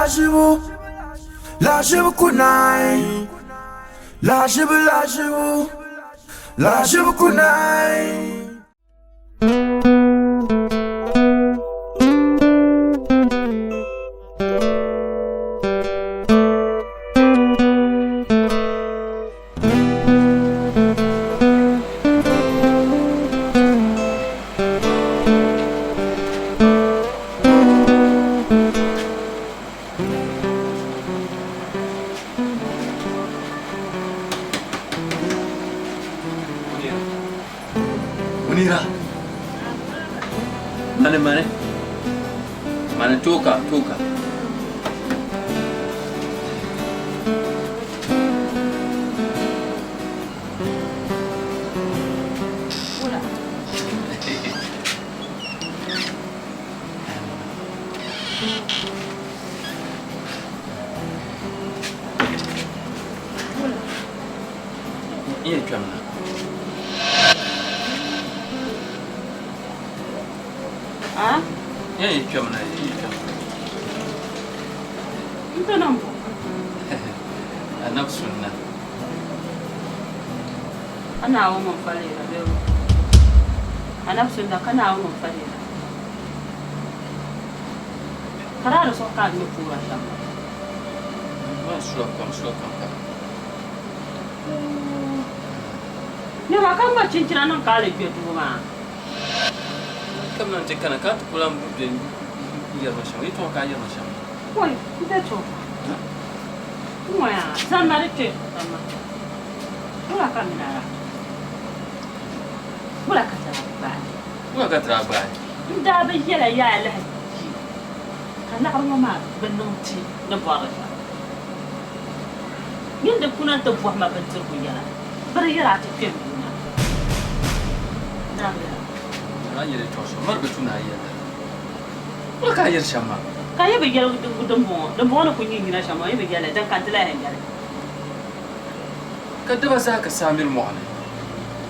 lahiʒibu, lahiʒibu ku naai. Lahiʒibu lahiʒibu, lahiʒibu ku naai. Munira. Mani mani. Mani toka toka. N yɛn kpɛm na. N yɛn kpɛm na. N ti niŋ bo? Anabi sunna. Ka Naawuni ŋun fa leera bee o? Anabi sunna ka Naawuni ŋun fa leera. Ka daa di zuɣu ka a ŋme puura shɛm maa. Man sula kom, sula kom ka. Niriba ka ŋma chinchina niŋ ka a lee kpe duu maa. Kamina nti kana ka a ti ku lan be n-yɛri ma shɛm, yɛtɔɣa ka a yɛri ma shɛm. Oi, m be to. N ŋɔya, zanima di kpe, zanima. Wula ka mina la? Wula ka ti daa gbaai? Wula ka ti daa gbaai? N daa bi yɛla yaa lahi yi ka laɣiri ŋɔ maa bi niŋ ti ni bɔri li shɛm. Nyin di kuna nti bɔhi ma bindirigu yɛla, bɛ di yɛla a ti kpe n duu na. N daa bi yɛla. A yɛli yɛtɔɣ shɛm, mari bi tu ni a yɛli lala. Wula ka a yɛli shɛm maa? Ka yi bi yɛli dimbɔŋɔ, dimbɔŋɔ ni kul nyɛ nyina shɛm maa, yi bi yɛli li, din ka nti lahi yɛn yɛli. Ka daba zaa ka saa miri mɔɣu ni,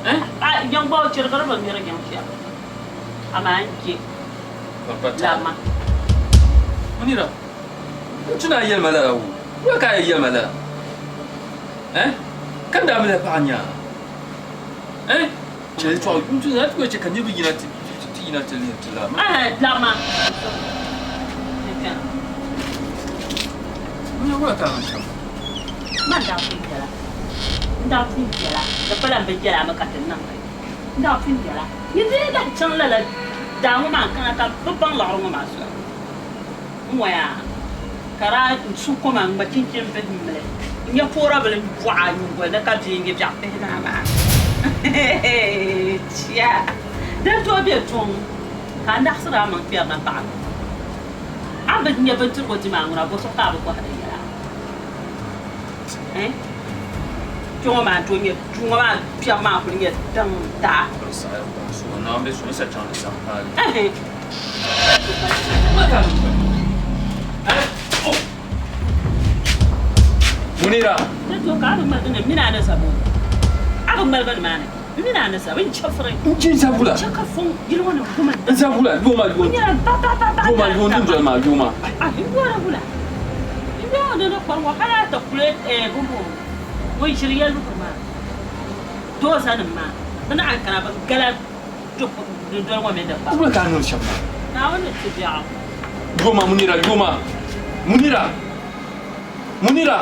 eh? A yiŋ gba o chirigiri bi miri yiŋ shɛm, amaa n je lama. Munira, n tu ni a yɛli ma lala woo, wula ka a yɛn yɛli ma lala? Eh? Ka n daa bi lahi paɣi nya a, eh? Chɛ yɛtɔɣa, n tu ni a ti kuli chɛ ka niriba yina ti yina ti lihiri ti lala. Eh, lama. Munira, wula ka a niŋ shɛm? Man daa pun yɛla, n daa pun yɛla, di pala m bi yɛla mi ka ti niŋ li. N daa pun yɛla, yi dii lahi chaŋ lala daa ŋɔ maa n-kana ka bɛ baŋ liɣiri ŋɔ maa soli. N waya ka daa n su koma n-ŋma chinchini bihi m-mili n-nya poora bili m-bɔɣi a nyingoli ni ka bia n-nyɛ biɛɣu pihinahi maa. Chia! Di ni tooi be tuŋ ka a naɣisiri a maŋ kpɛrina paɣibu. A bi nya bindirigu di maa ŋuna, bɔ zuɣu ka a bi bɔhiri yɛla? Eh? Kpe ŋɔ maa n-tooi nyɛ, duu ŋɔ maa kpɛbu maa kuli nyɛ din daa. Ɛhɛn. Munira. Di to ka a bi ŋmaligi ni mini a ni zabo. A bi ŋmaligi ni maa ni mini a ni zabo n chɛfiri. N chi zabula. N chɛ ka fɔŋ yili ŋɔ ni guma. N zabula yooma yoon. N nyɛla ba ba ba ba. Yooma yoon din doli maa yooma. A n yoori wula. N yoori ni kpari ŋɔ hali a ti kuli bɔmbɔŋɔ ŋun ʒiri ya luhuri maa dooza nim maa bɛ naɣi kana bɛ gala dundoli ŋɔ mini di kpari. Wula ka a niŋ shɛm maa? Naawuni ni ti biɛɣu. Yooma Munira yooma Munira Munira.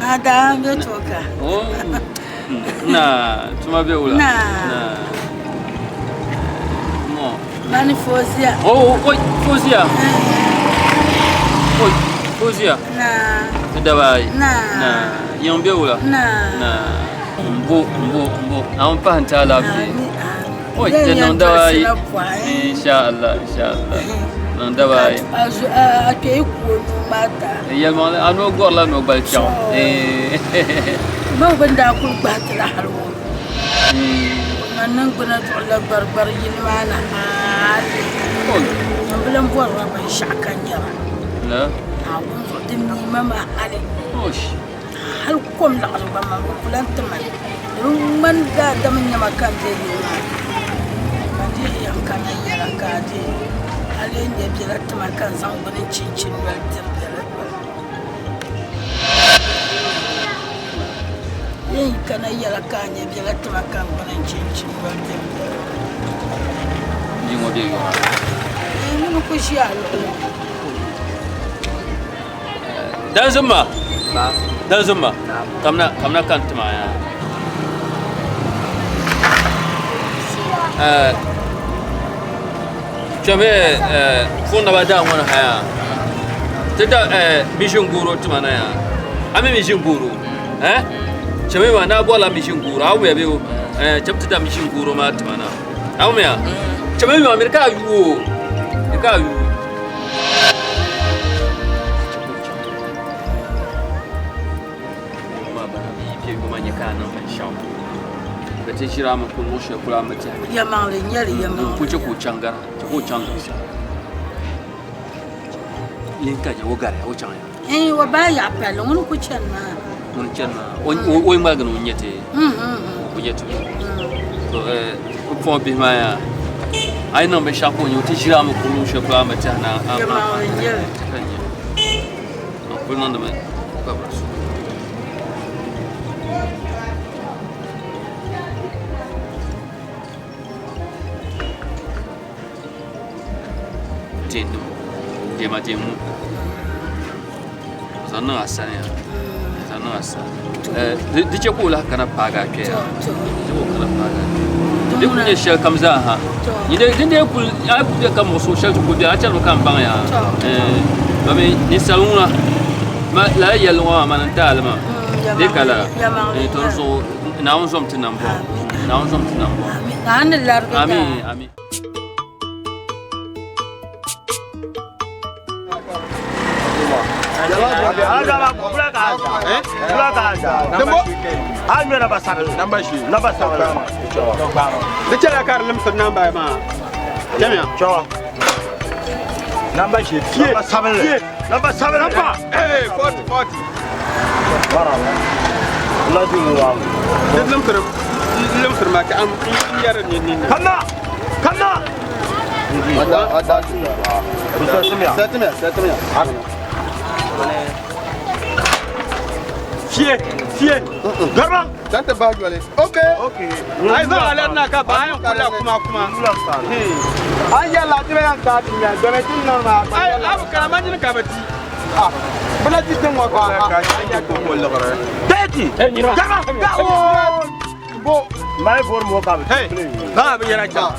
Ada be toka. Oh. Na, tuma be wula. Na. Na. Mo. Mani Fozia. Oh, oh, oi, Fozia. Oi, Fozia. Na. Ti dabai. Na. Na. Yiŋ be wula. Na. Na. Mbo, mbo, mbo. A ŋun pahi n-ti alaafee. Oi, di niŋ daba ayi. Insha Allah, insha Allah. Niŋ daba ayi. A kpe yi ku o nuu maa ta. Yɛlimaŋli, a noo gɔrila noo gbali kpɛɣu. Ma bɛ ni daa kuli gbahi ti la hali ŋɔ. Man niŋgbuna duɣila gbarigbari yili maa ni hali. Man bi lan bɔrila binshɛɣu ka nyara. Naawuni zuɣu di mi ma maa hali. Hali kom liɣiri gba man bi ku lan ti ma li. Di bi ŋmani daadam n-nyɛ ma ka n be yili maa ni. Ka n dii yɛn kana yɛla ka a dii a lee nya biɛla ti ma ka n zaŋ bini n-chinchi noli diri biɛla doli. Yɛn kana yɛla ka a nya biɛla ti ma ka n gbuni n-chinchi noli diri biɛla doli. Bia ŋɔ be yɔɣu. Ee, ŋuni ku ʒi a luɣili. Danzimma Danzimma kamina kamina ka n tima yaa kpɛmi fuŋ naba daa ŋɔ ni ha yaa ti da mishin guuro tima na yaa a mi mishin guuro kpɛmi maa naa bɔrila mishin guuro a wumiya bee kpɛmi ti da mishin guuro maa tima na a wumiya kpɛmi maa miri ka a yuo miri ka a yuo Yɛlimaŋli n-nyɛ li yɛlimaŋli. Ku chɛ ka o chaŋ gara, chɛ ka o chaŋ zuɣusaa. Yin ka o gariya, o chaŋya. Ɛɛn, o baai yaɣa palli, ŋuni ku chani maa. Ŋuni chani maa, o yi ŋmaligi ni o nya ti, o nya ti. To o puɣi bihi maa yaa, a yi niŋ binshɛɣu ka o nya o ti ʒiri a mi ka o niŋ shɛli polo a mi tɛha na. Yɛlimaŋli n-nyɛ li. Ka nya. A kuli niŋdimi ka biri so. Teendum, diɛma diɛmbu o zaŋ niŋ a sani yaa o zaŋ niŋ a sani di chɛ ka o lahi kana paagi a kpɛya di chɛ ka o kana paagi a kpɛya di ku nyɛ shɛli kam zaa ha din dee kuli a yi kuli bɛ ka muɣisigu shɛli ti kuli bɛ a chɛrimi ka n baŋ yaa domi ninsal ŋuna lala yɛlli ŋɔ maa mani n taali maa di ka lala to di zuɣu Naawuni zom ti nambɔɣu Naawuni zom ti nambɔɣu amin amin Di chɛla ka di limsiri namba maa chɛmiya namba shee fie sabinli namba sabinli namba ee 40 40 di limsiri limsiri ma ka n yɛri ni ni Kama! Kama! Fie fie Garba! Dan ti bahi yoli. Okay. Okay. Ai zaŋ a lari na ka bahi yɛn kula kuma kuma. An yɛlila ti bɛ yan taai ti nya domi ti niŋ maa. Ai a bi kana ma nyini ka bi di. Ah, bɛ na di tiŋ ŋɔ ka a. Thirty! Garba! Garba! Bo. Mai for mo ka bi. Hey, ba bi yɛra chaŋ.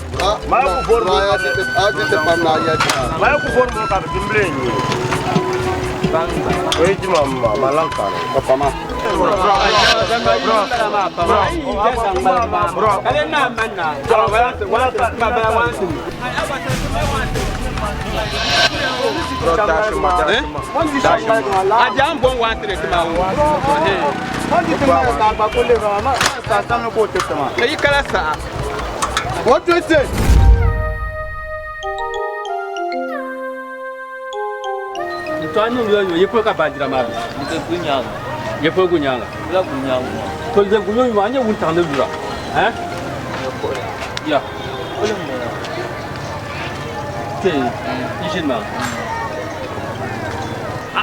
Mai ku for mo ka bi. A ti ti pam na yɛ ti. Mai ku for mo ka bi dimble ni. Oye jima ma ma lan ka. Ka pama. Kale na man na. A di an bɔn waati de ti ma wo. Ka yi kala sa'a. 120. To a niŋ yo yi polo ka baanjira maa be yi polo gu nyaanga to je gu yo maa nyɛ wuntaŋ ni lura eh ya te yi ʒini maa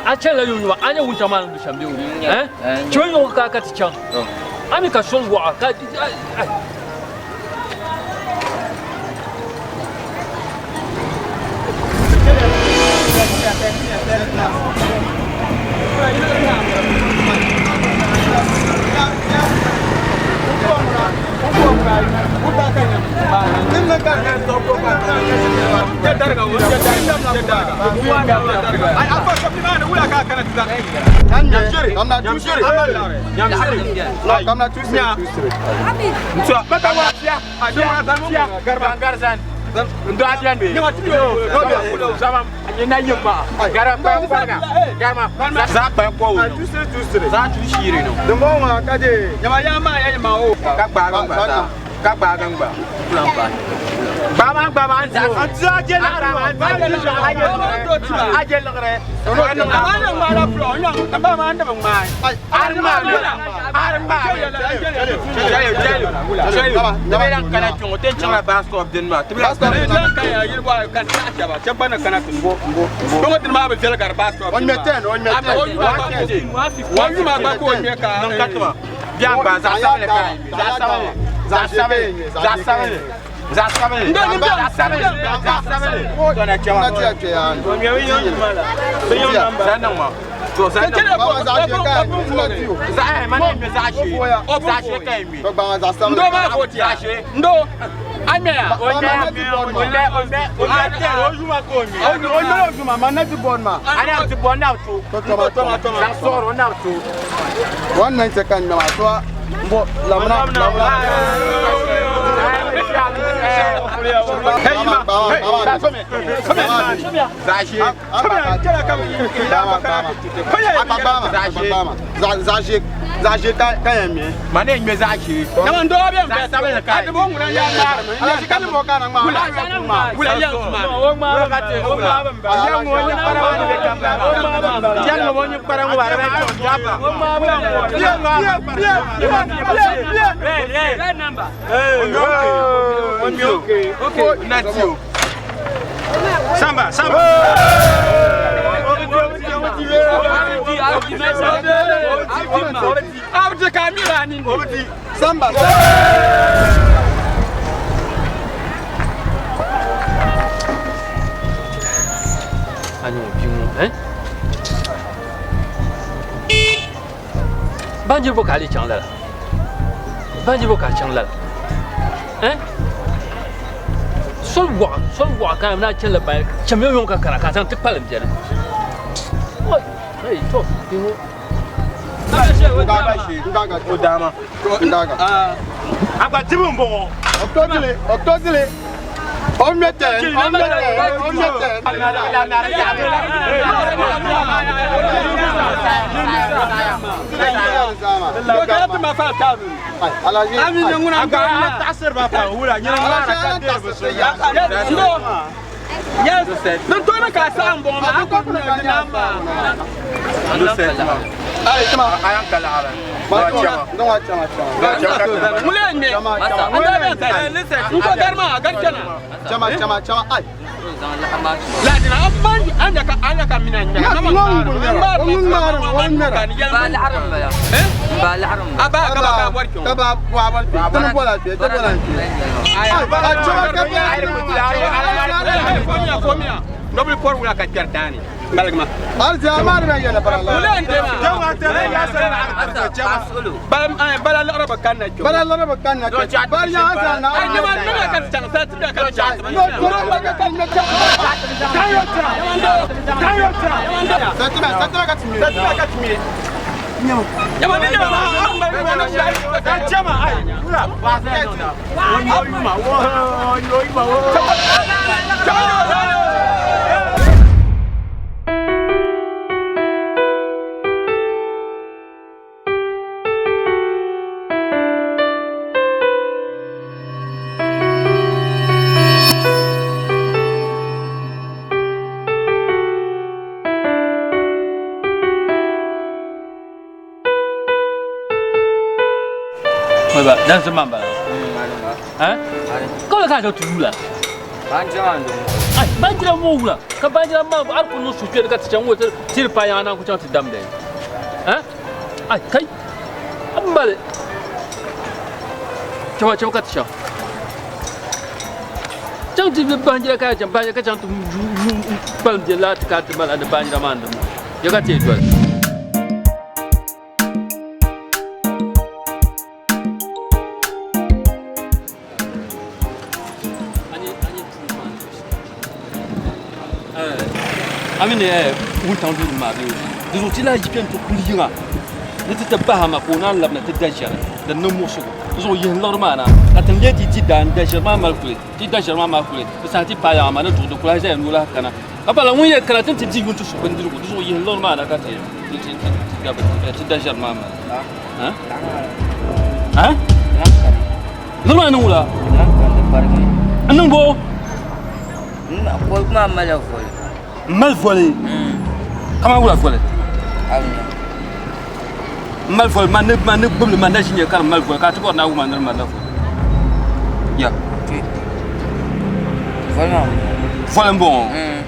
a chɛnila yo maa a nyɛ wuntaŋ maa ni lu shɛm bee eh chɛ yo ka ka ti chaŋ a mi ka soli waɣa ka Ka gbaagi n gba. Gbaama gbaama an ti. An ti a je liɣiri an ti a je liɣiri. A ni ŋmaala pulɔ n ba maa n di bi ŋmaai. A di ŋmaai a di ŋmaai. Ti bɛ lan kana kpɛ ŋɔ ti ni chaŋla bus stop dini maa. Ti bɛ lan kana. Lan kan ya yili bɔɣa kan taɣi shɛba shɛba gba ni kana ti bo. Kpɛ ŋɔ dini maa bi viɛli gari bus stop. O ŋmɛ ten, o ŋmɛ ten. O yuma gba ka o ŋmɛ ka. Niŋ ka tima. Biɛŋ gba zaɣ sabinli ka zaɣ sabinli zaɣ sabinli zaɣ sabinli zaɣ sabinli zaɣ sabinli zaɣ sabinli. Tɔna chɛma. Zaŋ niŋ ma. To zaŋ niŋ ma. Zaɣ ma ni ŋmɛ zaɣ ʒee zaɣ ʒee ka yi ŋmɛ. Ndo maa vooti ya. Ndo a ŋmɛya. O ŋmɛ o ŋmɛ o ŋmɛ o ŋmɛ o yuma ka o ŋmɛ. O ŋmɛ o yuma ma na ti bɔn ma. A na ti bɔn na bi to. Zaɣ suɣuri o na bi to. 190 kan ŋmɛ maa to n bo lamina lamina. Zaɣ ʒee ka yɛn ŋmɛ. Ma ne ŋmɛ zaɣ ʒee. Dama n doo bɛ n bɛ sabinli ka yi. Alaji ka ni bɔ ka na ŋmaa. Wula yɛn tuma. Red number. Samba, samba. Abdi ka mira ni. Samba. A nyɛ bia ŋɔ eh? Baanjiri bɔ ka a lee chaŋ lala? Baanjiri bɔ ka a chaŋ lala? Eh? Soli waɣa, soli waɣa ka a na chani la bayan, chamiya yɔŋ ka kana ka a zaŋ ti kpalim biɛni. Oi, hey, to, bia ŋɔ. Ndaga. Ndaga. Agba dibu n bɔŋɔ. Octozili, octozili. O ŋmɛ ten, o ŋmɛ ten, o ŋmɛ ten. Alaji. Agba taɣasiri ba pam wula nyina ŋmaara ka deeri bi so. Yes. Din tooni ka a saɣim bɔŋɔ maa, a kɔpu ni di namba. Ai, tuma. Ayan ka laɣiri. Ŋuli yɛn ŋmɛ. N daa bɛn sali. N ko gari maa, gari chana. Chama, chama, chama, ai. Ladina, an ban an ya ka an ya ka mina ŋmɛ. A ba ka ba ka bɔri kpɛ. Ka ba bɔ a bɔri kpɛ. Tini bɔla kpɛ, ti bɔla kpɛ. Ai, a chama ka bɛ. Fomiya, fomiya. Nobili pɔri wula ka kpɛri daani. Baligi ma. Hali a maa ni bɛ yɛlɛ bara la. Ŋuli yɛn dee maa. Bala bala liɣiri bi kanna kpɛ. Bala liɣiri bi kanna kpɛ. Bari yaa zaa na. Ai nima nima ka ti chaŋ sa ti bɛ ka ti chaŋ. No, toro ba ka kan ŋmɛ chama. Satima, satima ka ti ŋmɛ. Satima ka ti ŋmɛ. Yama ni yama an ba ni wani shayi ka chama ai. Wula ba sa yɛ na. O yuma o yuma o. Oi ba, dan se man bala. Eh? Ko la ka to wula. Ai, baanjira mo wula. Ka baanjira ma ar ko no su ka ti chaŋ wo ti pa ya na ku chaŋ ti damde. Eh? Ai, kai. Ambale. Chama chama ka ti chaŋ. Chaŋ ti baanjira ka chaŋ baanjira ka chaŋ ti kpalim je la ti ka ti mala ni baanjira maa ni. Ya ka ti doli. Amini wuntaŋ duu maa bee di zuɣu ti lahi yi kpɛni ti kuli yiŋa ni ti ti baha ma ka o naan labina ti da ʒɛri din niŋ muɣusigu di zuɣu yihi liɣiri maa na ka tin lee ti ti daa n da ʒɛri maa mali kuli ti da ʒɛri maa mali kuli di saha ti paai yaɣa maa ni duɣu di kuli ʒɛya ni o lahi kana ka pala ŋun yɛn kana tin ti di yuun ti su bindirigu di zuɣu yihi liɣiri maa na ka ti ti da ʒɛri maa mali. Liɣiri maa niŋ wula? N niŋ bo? Koligu maa malila voli. M mali voli? Kamani wula voli? M mali voli man ni gbubili man na ʒi nyɛ ka di mali voli ka a ti bɔri ni a wum a ni di malila voli. Ya. Voli m bɔŋɔ.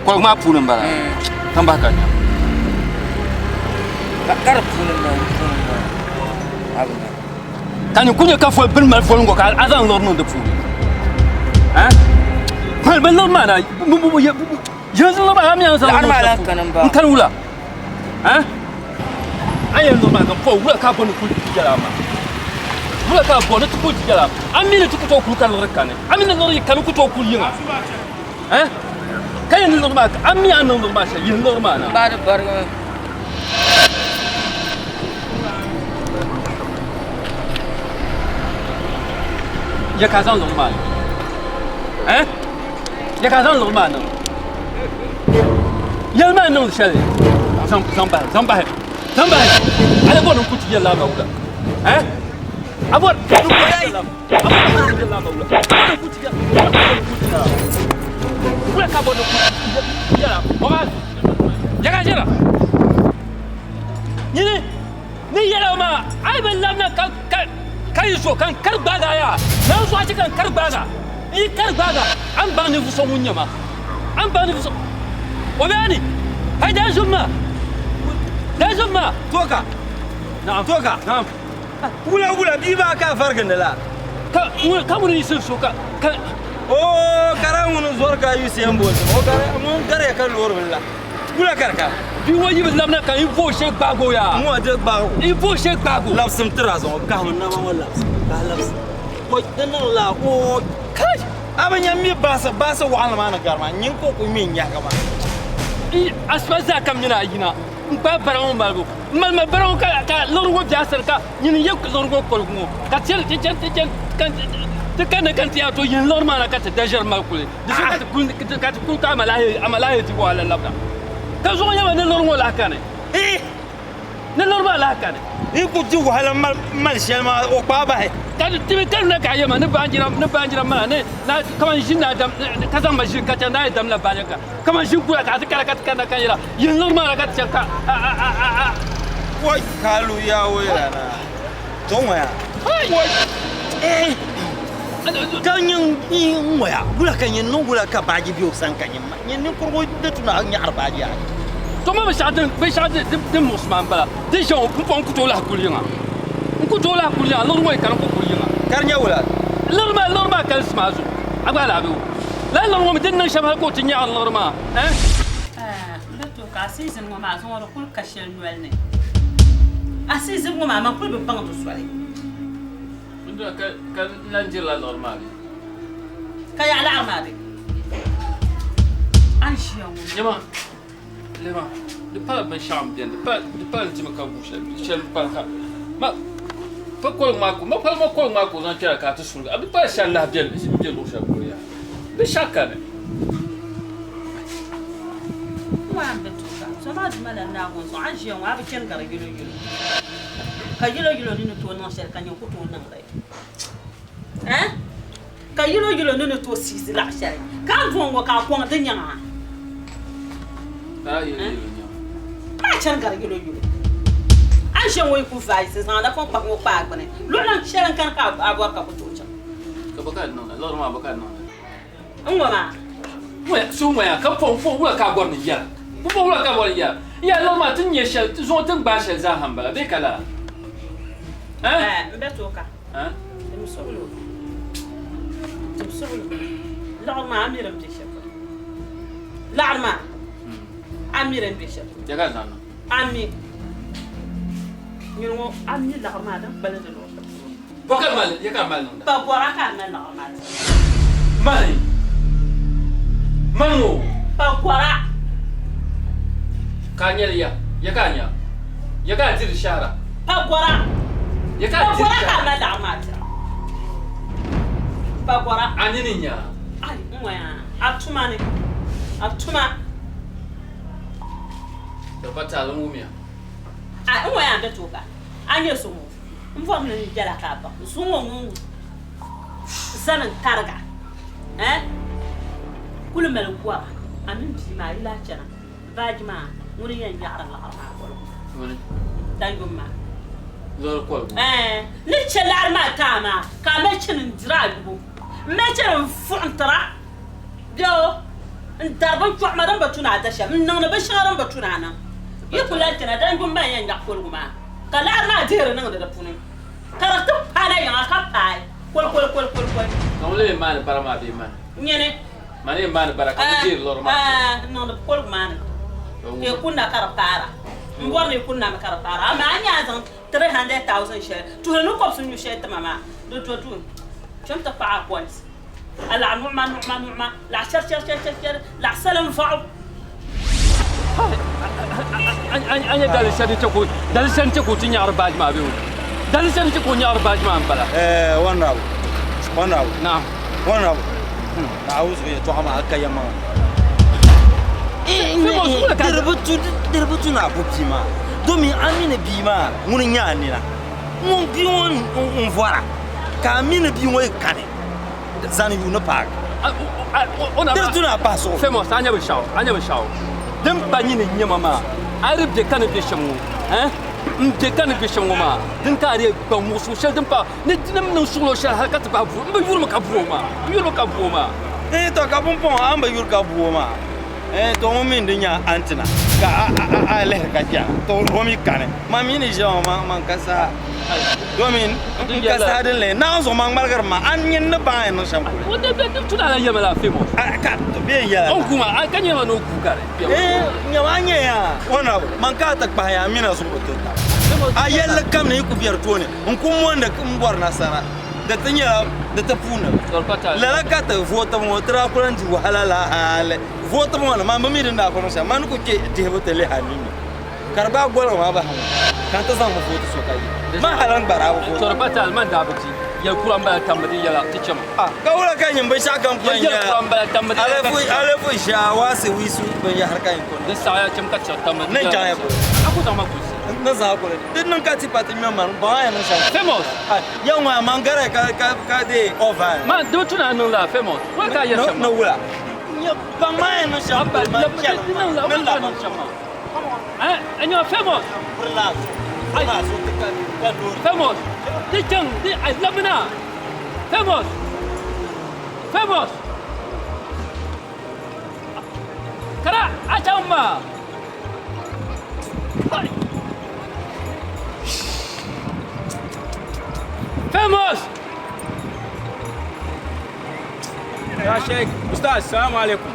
Koligu maa puuni m bala. Ka m bahi ka nya. Ka di puuni m bɔŋɔ. Ka ni ku nyɛ ka foli bini mali foli ŋɔ ka a zaŋ liɣiri niŋ di puuni mali bi liɣiri maa na yanzu liɣiri maa a mi a ni zaŋ n kani wula a yɛn liɣiri maa ka fo wula ka a bɔ ni kuli ti yɛla maa wula ka a bɔ ni ti kuli ti yɛla a mi ni ti ku tooi kuli ka liɣiri kani a mi ni liɣiri yi kani ku tooi kuli yiŋa ka yɛn ni liɣiri maa a mi a ni niŋ liɣiri maa shɛli yihi liɣiri maa na. Ya ka zaŋ liɣiri maa niŋ eh ya ka zaŋ liɣiri maa niŋ yɛli maa niŋ shɛli zaŋ zaŋ bahi zaŋ bahi zaŋ bahi a le bɔri ni ku ti yɛli la ma wula eh a bɔri ni ku ti yɛli la a bɔri ni ku ti yɛli la ma wula a bɔri ni ku ti yɛli wula ka bɔri ni ku ti yɛli la ma ya ka jira nyini ni yɛla maa a yi bi labina ka ka ka yi zo ka n kari gbaaga yaa na n zuɣu a chɛ ka n kari gbaaga n yi kari gbaaga a ni baŋ ninvuɣu so ŋun nyɛ ma a ni baŋ ninvuɣu so o bɛ ni hai daa zom ma daa zom ma toka naam toka naam wula wula bia maa ka a varigindi la ka ka ŋuni yiɣisi so ka ka o kara ŋuni zɔri ka Usain Bolt o kara ŋun gariya ka loori bi la Wula ka di ka? Bia ŋɔ yi bi labina ka yi vooi shee gbaagi o yaa. Ŋɔ di gbaagi o. Yi vooi shee gbaagi o. Labsim tira zuɣu kahimi nama ŋɔ labsim ka labsim. O di niŋ la o kai. A bi nya mi baasi baasi waɣinli maa ni gari maa nyin ka o ku ŋme n-nyahigi maa. N asiba zaa ka m mini a yina n gbaai bara ŋɔ malibu. M mali mali bara ŋɔ ka ka liɣiri ŋɔ be a sani ka nyini n-ye liɣiri ŋɔ koligu ŋɔ ka ti ti chani ti chani ka ti kanna ka ti yaa to yin liɣiri maa na ka ti da ʒiri mali kuli. Di so ka ti kuli ka ti kuli ka a malahi di wahala labina. Ka zuɣu nyɛma ni lori ŋɔ lahi kani. Ni lori maa lahi kani. Yi ku di wahala mali shɛli maa o kpaai bahi. Ka di timi ka na ka yɛma ni baanjira ni baanjira mana ni na kaman ʒi na dam ka zaŋ ma ʒili ka chani na yi damla baanjira ka kaman ʒi gula ka a ti kana ka ti kana ka yɛra yin lori maa na ka ti chani ka a a a a a. Wai kalu ya wera na. To ŋɔya. Wai. Eh. Ka nyin ŋɔya wula ka nyin niŋ wula ka baaji be o sani ka nyin ma nyin ninkurigu di tu na nyaɣiri baaji ayi. To ma binshɛɣu din binshɛɣu din din din muɣisi ma m-bala din ʒe ŋɔ pumpɔŋ n ku tooi lahi kuli yiŋa n ku tooi lahi kuli yiŋa liɣiri ŋɔ yi kani n ku kuli yiŋa. Ka di nyɛ wula? Liɣiri maa liɣiri maa kalisi maa zuɣu a gba lahi be o lala liɣiri ŋɔ mi din niŋ shɛm hali ka o ti nyaɣiri liɣiri maa eh. N be to ka a season ŋɔ maa zuŋɔ di kuli ka shɛli noli ni a season ŋɔ maa man kuli bi baŋ di soli. Bindira ka ka lan dirila liɣiri maa bee? Ka yaɣi laɣiri maa bee? A ni ʒiya ŋɔ. Lema, lema, di pala binshɛɣu m-beni, di pala, di pala n dimi ka gu shɛli, shɛli m-pala ka ma pa koligu maa ka ma pala ma koligu maa ka o zaŋ kpɛra ka a ti surigi a di pala shɛli lahi beni m-be luɣ shɛli polo yaha, binshɛɣu kani. N maa m-be tuuka, so maa duma la Naawuni zuɣu, a ni ʒiya ŋɔ a bi chani gari yɛloyɛlo. Ka yilo yilo ni ni tooi niŋ shɛli ka nyin ku tooi niŋ li. Eh? Ka yilo yilo ni ni tooi siisi laɣ shɛli ka a duŋ ŋɔ ka a kɔŋ di nyaŋa. Maa chani gari yilo yilo. A ni ʒe ŋɔ yi ku vaai zaŋ napɔŋ kpahi ŋɔ kpaai gbuni. Luɣili shɛli n-kani ka a bɔri ka ku tooi chaŋ. Ka bɔ ka di niŋda? Liɣiri maa bɔ ka di niŋda? N ŋɔ maa. Ŋɔya, so ŋɔya ka pɔŋ pɔŋ wula ka a bɔri ni yɛla? Pɔŋ wula ka a bɔri ni yɛla? N yɛla liɣiri maa ti ni nyɛ shɛli, ti zuŋɔ ti ni gbaai shɛli zaa ha m-bala bee ka lala? Eh? N be tooi ka. Tim suɣulo. Tim suɣulo. Liɣiri maa a mi din be shɛli polo. Liɣiri maa a mi din be shɛli polo. Ya ka zaŋ niŋ? A mi. Nyini ŋɔ a mi liɣiri maa din kpalim di luɣ shɛli polo. Bɔ ka mali ya ka mali niŋda? Pa gɔra ka a mali liɣiri maa ti. Mali. Mali ŋɔ. Pa gɔra. Ka a nyɛli ya? Ya ka a nya? Ya ka a diri shɛhira? Pa gɔra. Ya ka a diri Pa gɔra ka a shɛhira? mali liɣiri maa tira. Pa gɔra. A nini n-nya? Ai, n ŋɔya. A tuma ni. A tuma. Di pa taali n wumiya. Ai, n ŋɔya n di tooi ka a nyɛ so ŋɔ. N bɔri ni n yɛla ka a baŋ. Zuŋɔ ŋun. zani n tariga eh kuli mali gɔra a mini bia maa yi lahi chana baaji maa ŋuni yɛn nyaɣiri liɣiri maa koligu Ŋuni? Danyom maa. Liɣiri koligu? Eh, ni chɛ laɣiri maa ti a maa ka a mali chani n-diri a yubu m mali chani n-fuɣintira bee n dari binchɔɣima din bi tu ni a da shɛm n-niŋdi binshɛŋa din bi tu ni a niŋ. Yi ku lahi chana Danyom maa n-yɛn nyaɣi koligu maa ka laɣiri maa dihiri niŋdi di puuni ka di ti paana yiŋa ka paai kolikoli. Ka ŋun lee maani bara maa bee mani? Nyini. Mani yɛn maani bara ka bi deeri liɣiri maa. Ɛɛ, n niŋdi koligu maa ni ka yi kunna ka di paara. M bɔri ni yi kunna mi ka di paara. Amaa a ni a zaŋ 300,000 shɛli tuhili ni kɔbisi nyu shɛli ti ma maa, di do duu. Kpɛm ti kpaɣi a coins. A laɣi nuɣima nuɣima nuɣima, laɣi chɛri chɛri chɛri chɛri chɛri, laɣi salim vɔɣu. A nya daliri shɛli din chɛ ka o daliri shɛli din chɛ ka o ti nyaɣiri baaji maa bee o daliri shɛli din chɛ ka o nyaɣiri baaji maa m-bala. Ɛɛ honorable, honorable. Naam. Honorable. Naawuni zuɣu yɛltɔɣa maa a ka yɛlimaŋli. Di bi tu ni a bo bia maa domin a mi ni bia maa ŋuni n-nyɛ a nina. Ŋun bia ŋɔ n-vɔra ka a mi ni bia ŋɔ yi kani zani yuuni paagi. Di bi tu ni a pahi suɣulo. Famous, a nya binshɛɣu, a nya binshɛɣu din pa nyini n-nyɛ ma maa, a yi di be ka ni be shɛm ŋɔ, eh, m be ka ni be shɛm ŋɔ maa, din ka a di gbaŋ muɣisigu shɛli din pa ni di ni niŋ suɣulo shɛli hali ka ti bahi bu, m bi yurimi ka bu o maa, m yurimi ka bu o maa. Eh, to ka pumpɔŋɔ a ni bi yuri ka bu o maa, eh, to ŋun mi n-di nya a ni ti na ka a lihiri ka chana, to o mi kani. Man mi ni ʒiya ŋɔ maa, man ka saha. Domin n ka saha din leei Naawuni zuɣu man ŋmaligiri ma, a ni nyini ni baŋ a yɛn niŋ shɛm kuli. O di bɛ tuna la yɛma la famous. A ka bɛ yɛn yɛla. O ku maa, a ka nyɛma ni o ku ka di. Eh, nyɛma a nyɛ ya. Honorable, man ka a ti kpahi ya, a mina zuɣu bi tiri taba. A yɛlli kam ni yi ku biɛri tooni, n ku mondi m bɔri nasara. Di ti nyɛla di ti puuni la. Lala ka ti vootibu ŋɔ ti daa ku lan di wahala la hali. Vootibu ŋɔ ni, man bi mi din daa ku niŋ shɛm, man ni ku kpe dihibu ti lihi a ninni. Ka di gbaai goligu maa bahi ŋɔ, ka n ti zaŋ mi vooti so ka yi. Man hali n gba daa bi vooti. Tɔri Batal, man daa bi di. Yɛl kura m-bala tammi di yɛla ti chɛ ma. Ah, ka wula ka nyin binshɛɣu kam kuli Yɛl kura m-bala tammi di yɛla ka ti chɛ ma. Alefu ʒiɛɣu waasi wiisu binyɛhiri ka yin ku niŋ. Di saɣiya chɛm ka chɛ tammi di Ni yɛla chaŋ ka ya ti polo. chɛ ma. A ku zaŋ ma kulisi. Ni zaŋ a kuli. Di niŋ ka tipa ti ŋmɛ man, baŋ a yɛn niŋ shɛm. Famous. Ah, ya ŋɔ a man gari ka ka ka dee ɔvaai. Man, di bi tu ni a niŋ lala, famous. Wula ka a yɛri shɛm maa? Ni wula? Baŋ ma a yɛn niŋ shɛm polo, man chɛli Di niŋ la, ma. wula ka a niŋ shɛm maa? Eh, famous. Famous. Di chaŋ, di a labina. Famous. Famous. Kara a chaŋ maa. Famous. Ya Sheikh, Ustaz, Assalamu alaikum.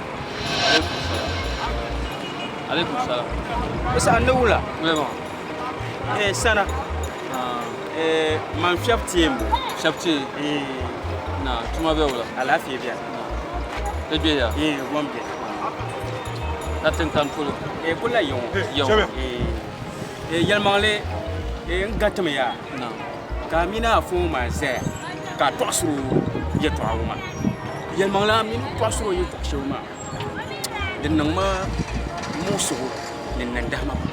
Alaikum salam. Ustaz, ni wula? Wula Eh, sana. Eh, man fiɛb teembu. Fiɛb tee? Eh. Na, tuma bɛ wula? Alaafee bɛ. Ti bɛ ya? Eh, gom bɛ. Ka tin kan polo? Eh, kula yɔŋɔ. Yɔŋɔ. Eh, eh, yɛlimaŋli, eh, n gatimi ya. Na. Ka a mini a fo maa zaya ka a tɔɣisiri o yɛtɔɣa ŋɔ maa. Yɛlimaŋli a mini tɔɣisiri o yɛtɔɣ shɛli maa, di niŋ ma muɣisigu ni nandahima pam.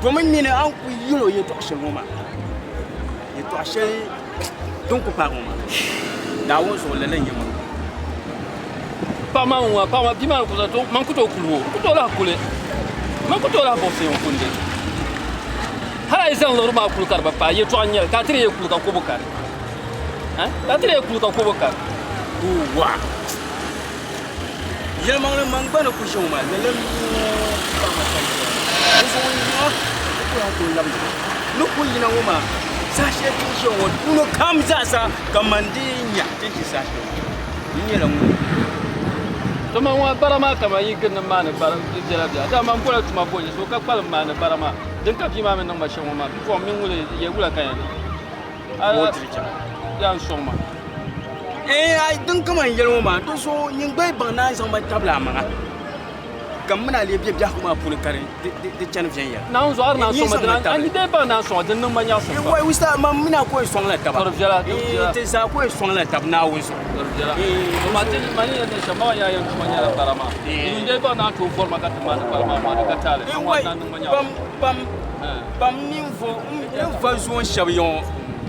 Domin mini a ni kul yɛl o yɛtɔɣ shɛli ŋɔ maa, yɛtɔɣ shɛli din ku paagi ŋɔ maa, Naawuni zuɣu lala n-nyɛ ma. Paɣa maa ŋun paɣa maa bia maa ku to man ku tooi kuli o n ku tooi lahi kuli man ku tooi lahi buɣisi n kundi hali a yi zaŋ liɣiri maa kuli ka di bi paai yɛltɔɣa n nyɛli ka a ti di yɛn kuli ka kobo kari ka a ti di yɛn kuli ka kobo kari wa yɛlimaŋli man gba ni ku ʒe ŋɔ maa lala n-nyɛ paɣa maa ka yɛli di zuɣu n nya ni ku lahi tooi labina ni ku yina ŋɔ maa saha shɛli ti ni ʒe ŋɔ tuuni kam zaasa ka man dii nya ti ni ʒi saha shɛli ŋɔ n nyɛla ŋun To man ŋɔ bara maa kaman yi gindi maani bara viɛla bia dama man bola tuma boli so ka kpalim maani bara maa din ka bia maa mi niŋ ma shɛm ŋɔ maa bipuɣiŋ mini ŋuli yɛ wula ka yɛn niŋ yaa n sɔŋ ma. Eh, ai din ka man yɛli ŋɔ maa di zuɣu nyin gba yi baŋ ni a zaŋ ma tabili a maŋa ka m mini a lee be biɛhigu maa puuni ka di chani viɛnyɛla. Naawuni zuɣu a di naan sɔŋ ma dina a ni dee baŋ naan sɔŋ a din niŋ ma nyaɣisim pam. Wai wisa man mini a ko yi sɔŋla taba. Di viɛla, di viɛla. Ti zaa ko yi sɔŋla taba Naawuni zuɣu. Di viɛla. To ma ti ma ni yɛn niŋ shɛm ma gba nyɛla yɛn tuma nyɛla bara maa. Di dee baŋ naan tooi vɔri ma ka ti maani bara maa maa di ka taali. Wai bam bam bam ninvuɣ n va zoon shɛba ya ŋɔ.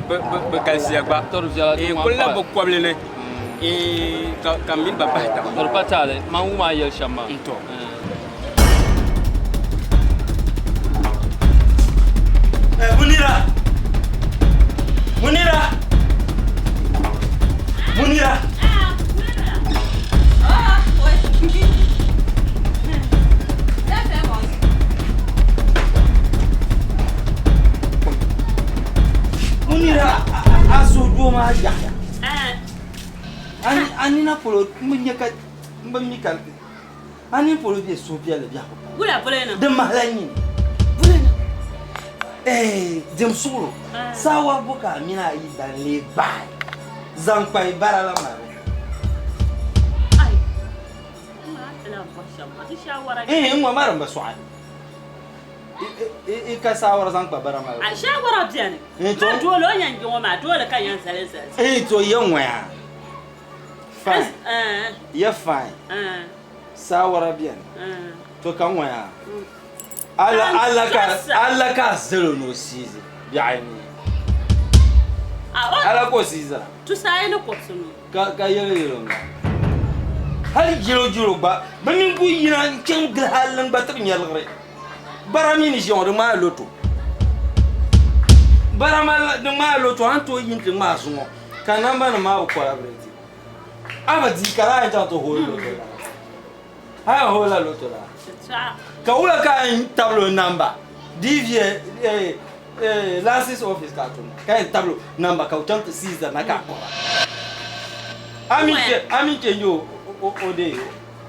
Bi galisiya gba. To di viɛla Eh, kuli la bi kɔbili ni. Eh, ka ka m mini ba bahi taba. To di pa taali, man wum a ni yɛli shɛm maa. N to. Eh, Munira! Munira! Munira! Munira, a suhu doo maa yaɣiya. A nina polo m bi nya ka m bi mi ka a nini polo be suhupiɛlli biɛhigu pam. Wula polo ni? Di mahila n-nyɛ li. Dim suɣulo, saawari bo ka a mini a yi dan lee gbaai zaŋ kpahi bara la malibu? N ŋɔ maa din bi sɔɣi. I ka saawara zaŋ kpa bara malibu. A shaawara beni. Ma doole o yɛn ŋɔ maa doole ka yɛn zali zali. To ya ŋɔya. Fine. Ya fine. Saawara beni. To ka ŋɔya. Alla ka a zali o ni o siizi biɛɣu ni. Alla ka o siizira. Tusaayi ni kɔbisinu. Ka yɛlo yɛlo ŋa. Hali jilo jilo gba bɛ mini ku yina n-chaŋ gili hali n gba ti bi nya liɣiri. Bara mi ni ʒiya ŋɔ di ŋmaai loto. Bara maa di ŋmaai loto a ni tooi yi nti ŋmaai zuŋɔ ka namba nim maa bi collaborate. A bi di ka laa yɛn chaŋ ti hooli loto la. A yɛn hooli la loto la. Ka wula ka a yɛn tabili o namba DVA license office ka a tum ka yɛn tabili o namba ka o chaŋ ti seize na ka a kɔra. A mi a mi change o o de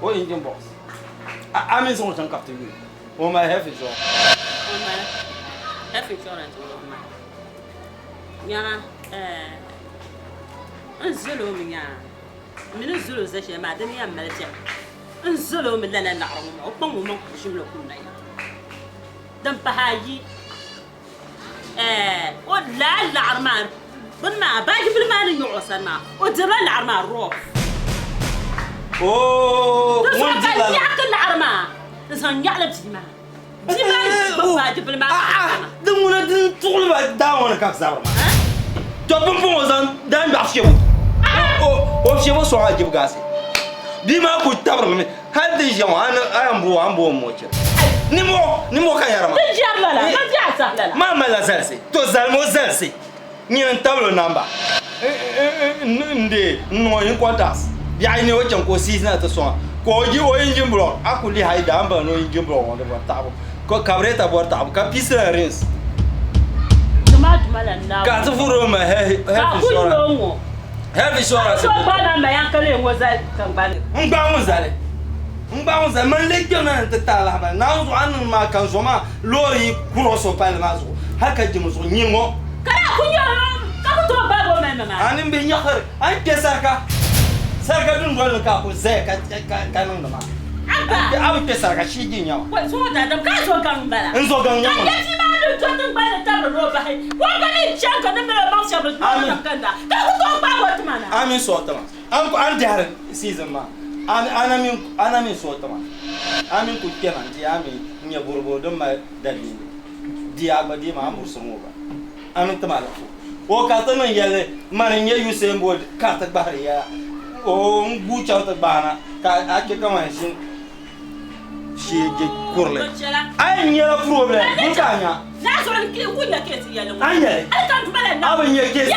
o engine box. A mi zaŋ o chaŋ ka bi ti yuli o mali health insurance. O mali health insurance o mali. Nyaŋa n zali o mi nyaa n mi ni zali o za shɛli maa dini yɛn mali biɛhi. N zali o mi lala laɣiri ŋɔ maa o kpaŋ o maŋ ka o ʒimla kum na ya. Din pahi ayi o laa laɣiri maa bini maa baaji bili maa ni nyuɣi o sani maa o dirila laɣiri maa rough. Oo Di zuɣu ŋun ka dirila nyaɣi laɣiri maa n zaŋ nyaɣili bia maa. Bia maa yi gbubi baaji bili maa ka o Di ŋuna din tuɣili ba daa ŋɔ ni ka bɛ zabiri maa. To pumpɔŋɔ zaŋ daangbaɣu fiɛbu o fiɛbu sɔŋ a jibigaasi. Bia maa kuli tabirimi mi hali di ʒiya ŋɔ a yɛn bo a ni bo o ŋɔ chɛ. Nimmoo ka yɛri maa. Di ʒɛri lala, man di a saha lala. Maa malila zalisi, to zalimi o zalisi nyini n tabili o namba n deei n niŋ o incontacts biɛɣu yi ni o chaŋ ka o seize na ti sɔŋ a ka o yi o engine block a ku lihi a yi daa n bala ni o engine block ŋɔ di bɔri taɣibu ka carburetor bɔri taɣibu ka piisi la rinse ka ti vuri o ma health insurance health insurance n gbaai ŋun zali n gbaai ŋun zali man lee kpɛmina ni ti taai lahabali Naawuni zuɣu a ni niŋ maa ka n zo maa loori yi cross o palli maa zuɣu hali ka jimi zuɣu nyini ŋɔ a ni bihi nyaɣisiri a ni kpɛ sarika sarika dundoli ni ka a kuli zaya ka niŋdi maa a bi kpɛ sarika shee je nyama n zo gaŋ nyama a mi sɔɔ tima a ni dɛhiri season maa a na mi sɔɔ tima a mi ku kpɛma nti a mi nyɛ boroboro din mali dalili di a gba deemi a ni burisiri ŋɔ gba a mi tima alaafoo o ka ti niŋ yɛlli mani n-nyɛ Usain Bolt ka ti gbahiri ya o n guui chaŋ ti gbaana ka a chɛ kaman ʒini shee je kurili a yɛn nyɛla problem buni ka a nya a nyɛli a bi nyɛ case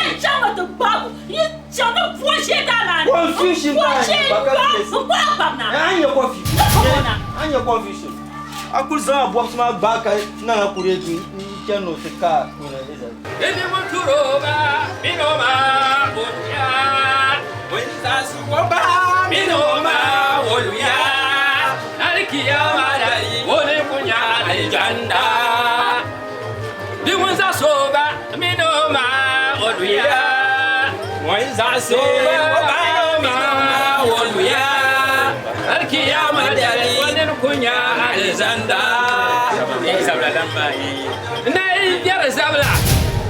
confusion ba ka case a nyɛ confusion a nyɛ confusion a kuli zaŋ a bɔbisi maa gbaai ka nana kureji n-chani ni o ti ka nyina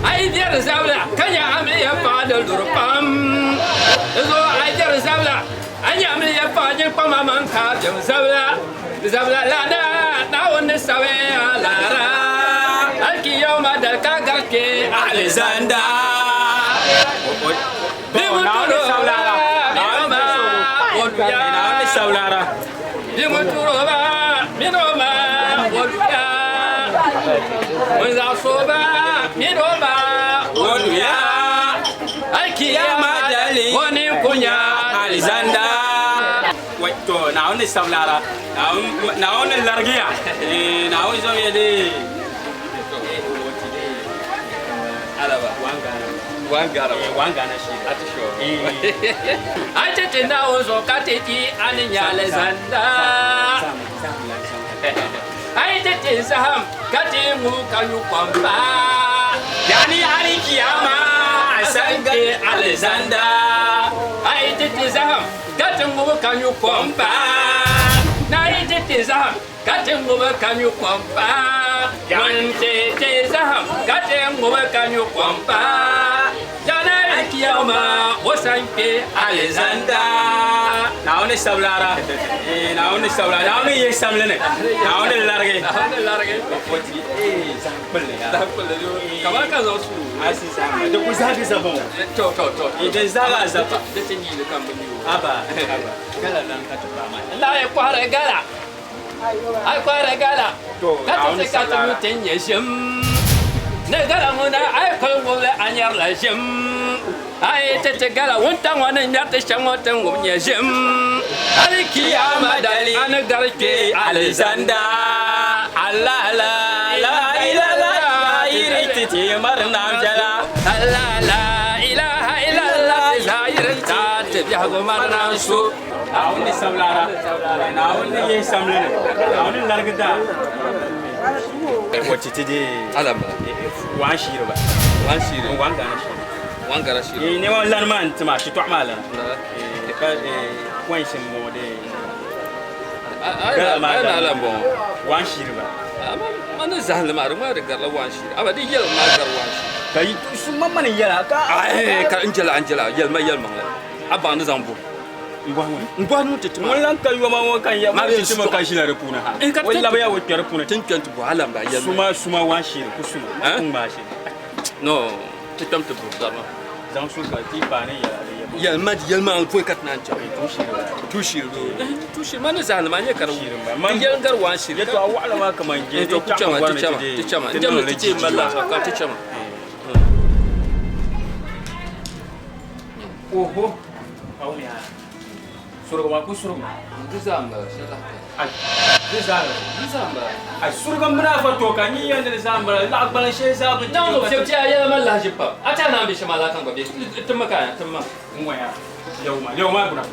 A yi biɛri zabila ka nya amiliya paɣa di luri pam di zuɣu a yi biɛri zabila a nya amiliya paɣa nyin kpama man ka biɛm zabila zabila lana Naawuni ni sabi a laara alikiyama dali ka gari kpe alizanda. Naawuni sablara. Biŋ turoba mini o ma woluya. Ŋun zaɣ so ba mini o ma woluya. Alkiyama dali o ni ku nya alizanda. Wai to Naawuni sablara. Naawuni larigiya. Naawuni zɔmiya de. Alaba. Wangara. Wangana shi. Atisho. Ai ti ti Naawuni zuɣu ka ti ti a ni nya alizanda. Ai ti ti zaham ka ti ŋubi ka nyu kom pa. Yani alkiyama san ke alizanda. Ai ti ti zaham ka ti ŋubi ka nyu kom pa. Na yi ti ti zaham ka ti ŋubi ka nyu kom pa. Ŋun ti ti zaham ka ti ŋubi ka nyu kom pa. Yana alkiyama o san kpe alizanda. Naawuni sablara. Naawuni sablara. Naawuni ye samli ni. Naawuni larigi. Naawuni larigi. Wati zaham kpulli ya. Zaham kpulli kamar ka zaŋ su. Asi zaham. Da ku zabi zaba. To to to. Idan zaba zaba. Da ti nyili kan bi nyu. Aba. Aba. Gala lan ka tuba ma. La ye kɔhiri gala. Ai kɔhiri gala. To Ka ti ti ka ti nyu ti nyɛ ʒim. Ni gala ŋuna ai kuli ŋubili a nyɛrila ʒim. Ai ti ti gala wuntaŋ ŋɔ ni ŋmɛri ti shɛm ŋɔ ti ŋub nyɛ ʒim. Alikiyama dali a ni gari kpe alizanda. Allah la la ilaha illa ti ti marna jala. Allah la ilaha illallah zahirin ta ti biɛhigu marina su. Naawuni sablara. Naawuni ye samli ni. Naawuni larigi da. Wacce ti de Alama. wan shiri ba. Wan shiri. Wan gana shiri. Wan gara shiri. Ne wan lan ma ntima shitɔɣu maa lana. Ka coins n bɔŋɔ de. Ai na alam bɔŋɔ. Wan shiri ba. Ma ni zahali maa di ŋmaa di garila wan shiri. Aba di yɛli maa gari wan shiri. Ka yi suma mani yɛla ka. Ai ka n jɛla n jɛla yɛlima yɛlimaŋli. A baŋ ni zaŋ bo. N bɔhi ŋuni. N bɔhi nuu ti tima. Ŋun lan ka yoma ŋɔ kan yɛ Ma ma bɛ ti tima ka ʒila di puuni ha. Eh, ka O ti- labiya o kpɛri puuni. Tin kpɛm ti bo alam ba yɛlima. Suma suma wan shiri ku suma. Eh? Ku ŋmaa shiri. No ti kpɛm ti bo darima. Zaŋ su ka ti paani yɛla di yɛ. Yɛlima yɛlima n foyi ka ti naan chaŋ. Tu shiri ba. Tu shiri do. Tu shiri ma ni zahali maa nyɛ ka di Shiri ba. Ti yɛli n gari wan shiri. Yɛtɔɣa waɣala maa kaman je. Eh, to ku chama ti chama ti chama. N jɛmli ti chɛ mali la ka ti chama. Oho. Aw ya. Suruga ma ku suruga. Di zaa n bala shɛli lahi kani. Ai. Di zaa. Di zaa n bala. Ai suruga muna fa to ka ni yan di zaa n bala. Laɣa gbali shɛli zaa bi. Naawuni o fiɛbi a yɛla ma lahi ʒi pam. A ti a naan bɛ shɛm a laa kan gba bɛ ti ma ka ti ma. N ŋɔya. Yɛw ma yɛw ma buna.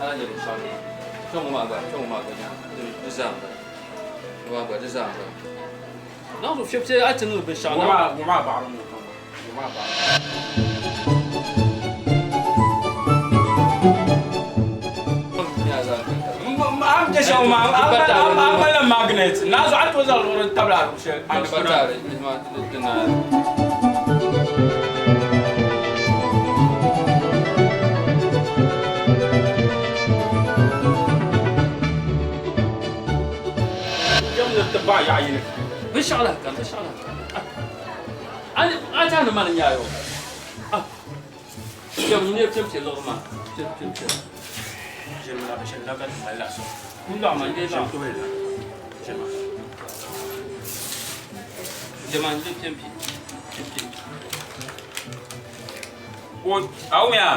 Ala nyɛ binshɛɣu ni. Kpɛŋ ŋɔ maa gba kpɛŋ ŋɔ maa gba nya di zaa n bala. Ŋɔ maa gba di zaa n bala. Naawuni o fiɛbi a ti niŋ binshɛɣu Ŋɔ na. maa ŋɔ maa baɣari ŋɔ kan gba. Ŋɔ maa baɣari. Am je shɛŋa maa am malila magnet. Naa zuɣu a tooi zaŋ luɣuri tabili a shɛli. An batari dina. Jɛm ni ti baɣa yaɣa yini. Binshɛɣu lahi kani binshɛɣu lahi kani. A ti a ni mani nyaayɔ. Kpɛm nyini kpɛm kpɛ liɣiri maa. Kpɛm kpɛm kpɛm. Ʒiri la shɛli la ka ti mali la so. N lɔɣu ma n dee lɔɣu. Ʒiri la. Ʒiri ma. Jɛma n dee kpɛm kpɛ. Kpɛm kpɛ. O aw ya.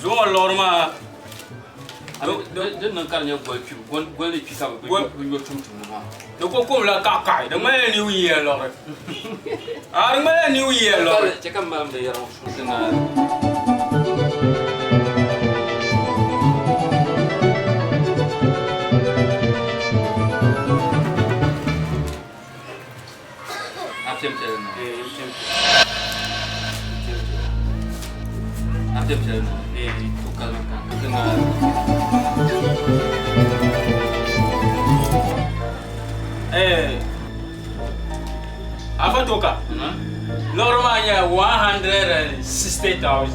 Zuŋɔ lɔri maa. Din niŋ ka di nyɛ goli kpibu goli kpi ka bi yo tum tum maa. Di ko kom la kaɣakaɣi di ŋmanila new year lɔri. A di ŋmanila new year lɔri. Chɛ ka m mali binyɛra ŋɔ su dina. A piɛm piɛli na. A piɛm piɛli na. O kalimi ka dina. Afa toka. Lɔri maa nyɛla 160,000.